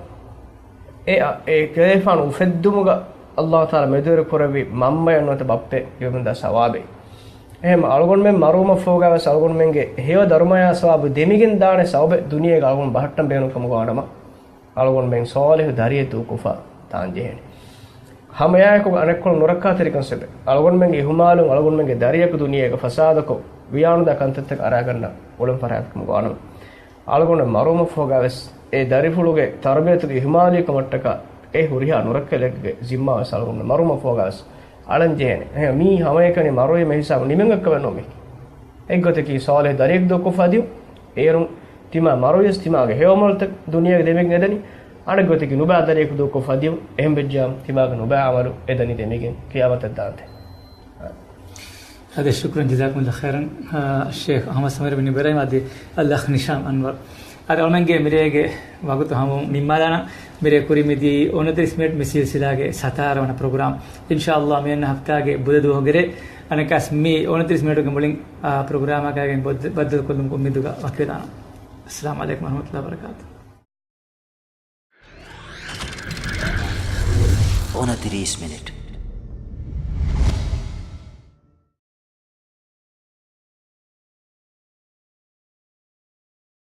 އެ، އެ ކަލޭފާނު އުފެއްދުމުގަ އައްލާހު ތަޢާލާ މެދުވެރި ކުރެއްވި މަންމަޔަށް ނުވަތަ ބައްޕައަށް ލިބެމުންދާ ސަވާބެއް. އެހެން އަޅުގަނޑުމެން މަރުވުމަށްފަހުގަވެސް އަޅުގަނޑުމެންގެ ހެޔޮ ދަރުމަޔާ ސަވާބު ދެމިގެން ދާނެ ސަބަބެއް ދުނިޔޭގަ އަޅުގަނޑު ބަހައްޓަން ބޭނުން ކަމުގަ ވާނަމަ، އަޅުގަނޑުމެން ޞާލިޙު ދަރިއެއް ދޫކޮށްފަ ދާން ޖެހޭނެ. ހަމައެއާއެކު އަނެއްކޮޅު ނުރައްކާތެރިކަން ސަބަބެއް، އަޅުގަނޑުމެންގެ އިހުމާލުން އަޅުގަނޑުމެންގެ ދަރިޔަކު ދުނިޔޭގަ ފަސާދަކޮށް، ވިޔާނުދާ ކަންތައްތަކަށް އަރާގަންނަ އުޅެން ފަރާތް ކަމުގަ ވާނަމަ، އަޅުގަނޑު މަރުވުމަށްފަހުގަވެސް އެ ދަރިފުޅުގެ ތަރުބިޔަތުގެ އިހުމާލީކަމަށްޓަކާ އެ ހުރިހާ ނުރައްކަލެއްގެ ޒިންމާ ވެސް އަޅުގަނޑު މަރުމަށް ފޯގާސް އަޅަން ޖެހޭނެ. އެހެން މީ ހަމައެކަނި މަރުވީމަ ހިސާބު ނިމެން އެއްކަމެއް ނޫން މީ. އެއްގޮތަކީ ސޯލިހު ދަރިޔަކު ދޫކޮށްފަ ދިޔުން. އޭރުން ތިމާ މަރުވިޔަސް ތިމާގެ ހެޔޮ އަމަލުތައް ދުނިޔޭގެ ދެމިގެން އެދަނީ. އަނެއްގޮތަކީ ނުބައި ދަރިޔަކު ދޫކޮށްފަ ދިޔުން. އެހެން ވެއްޖާ ތިމާގެ ނުބައި އަމަލު އެދަނީ ދެމިގެން ޤިޔާމަތަށް ދާންދެން. އަދި ޝުކުރަން ޖަޒާކުމުﷲ ޚައިރަން، އާ، ޝޭޚް އަޙްމަދު ސަމީރު ބިން އިބްރާހިމް އަދި އަލްއަޚް ނިޝާމް އަންވަރު. އަދި އަޅުމެންގެ މިރޭގެ ވަގުތު ހަމަވުން ނިންމާލާނަން. މިރޭ ކުރިމިދީ އޮނަތިރީސް މިނެޓް މި ސިލްސިލާގެ ސަތާރަ ވަނަ ޕްރޮގްރާމް. އިންޝާﷲ މިއަންނަ ހަފްތާގެ ބުދަ ދުވަހުގެ ރޭ އަނެއްކާސް މި އޮނަތިރީސް މިނެޓުގެ މުޅިން، އާ، ޕްރޮގްރާމަކާގެން ބައްދަ-، ބައްދަލުކޮށްލުމުގެ އުއްމީދުގަ ވަކިވެލާނަން. އައްސަލާމު ޢަލައިކުމް ވަރަޙްމަތުﷲ ވަބަރަކާތު. އޮނަތިރީސް މިނެޓް.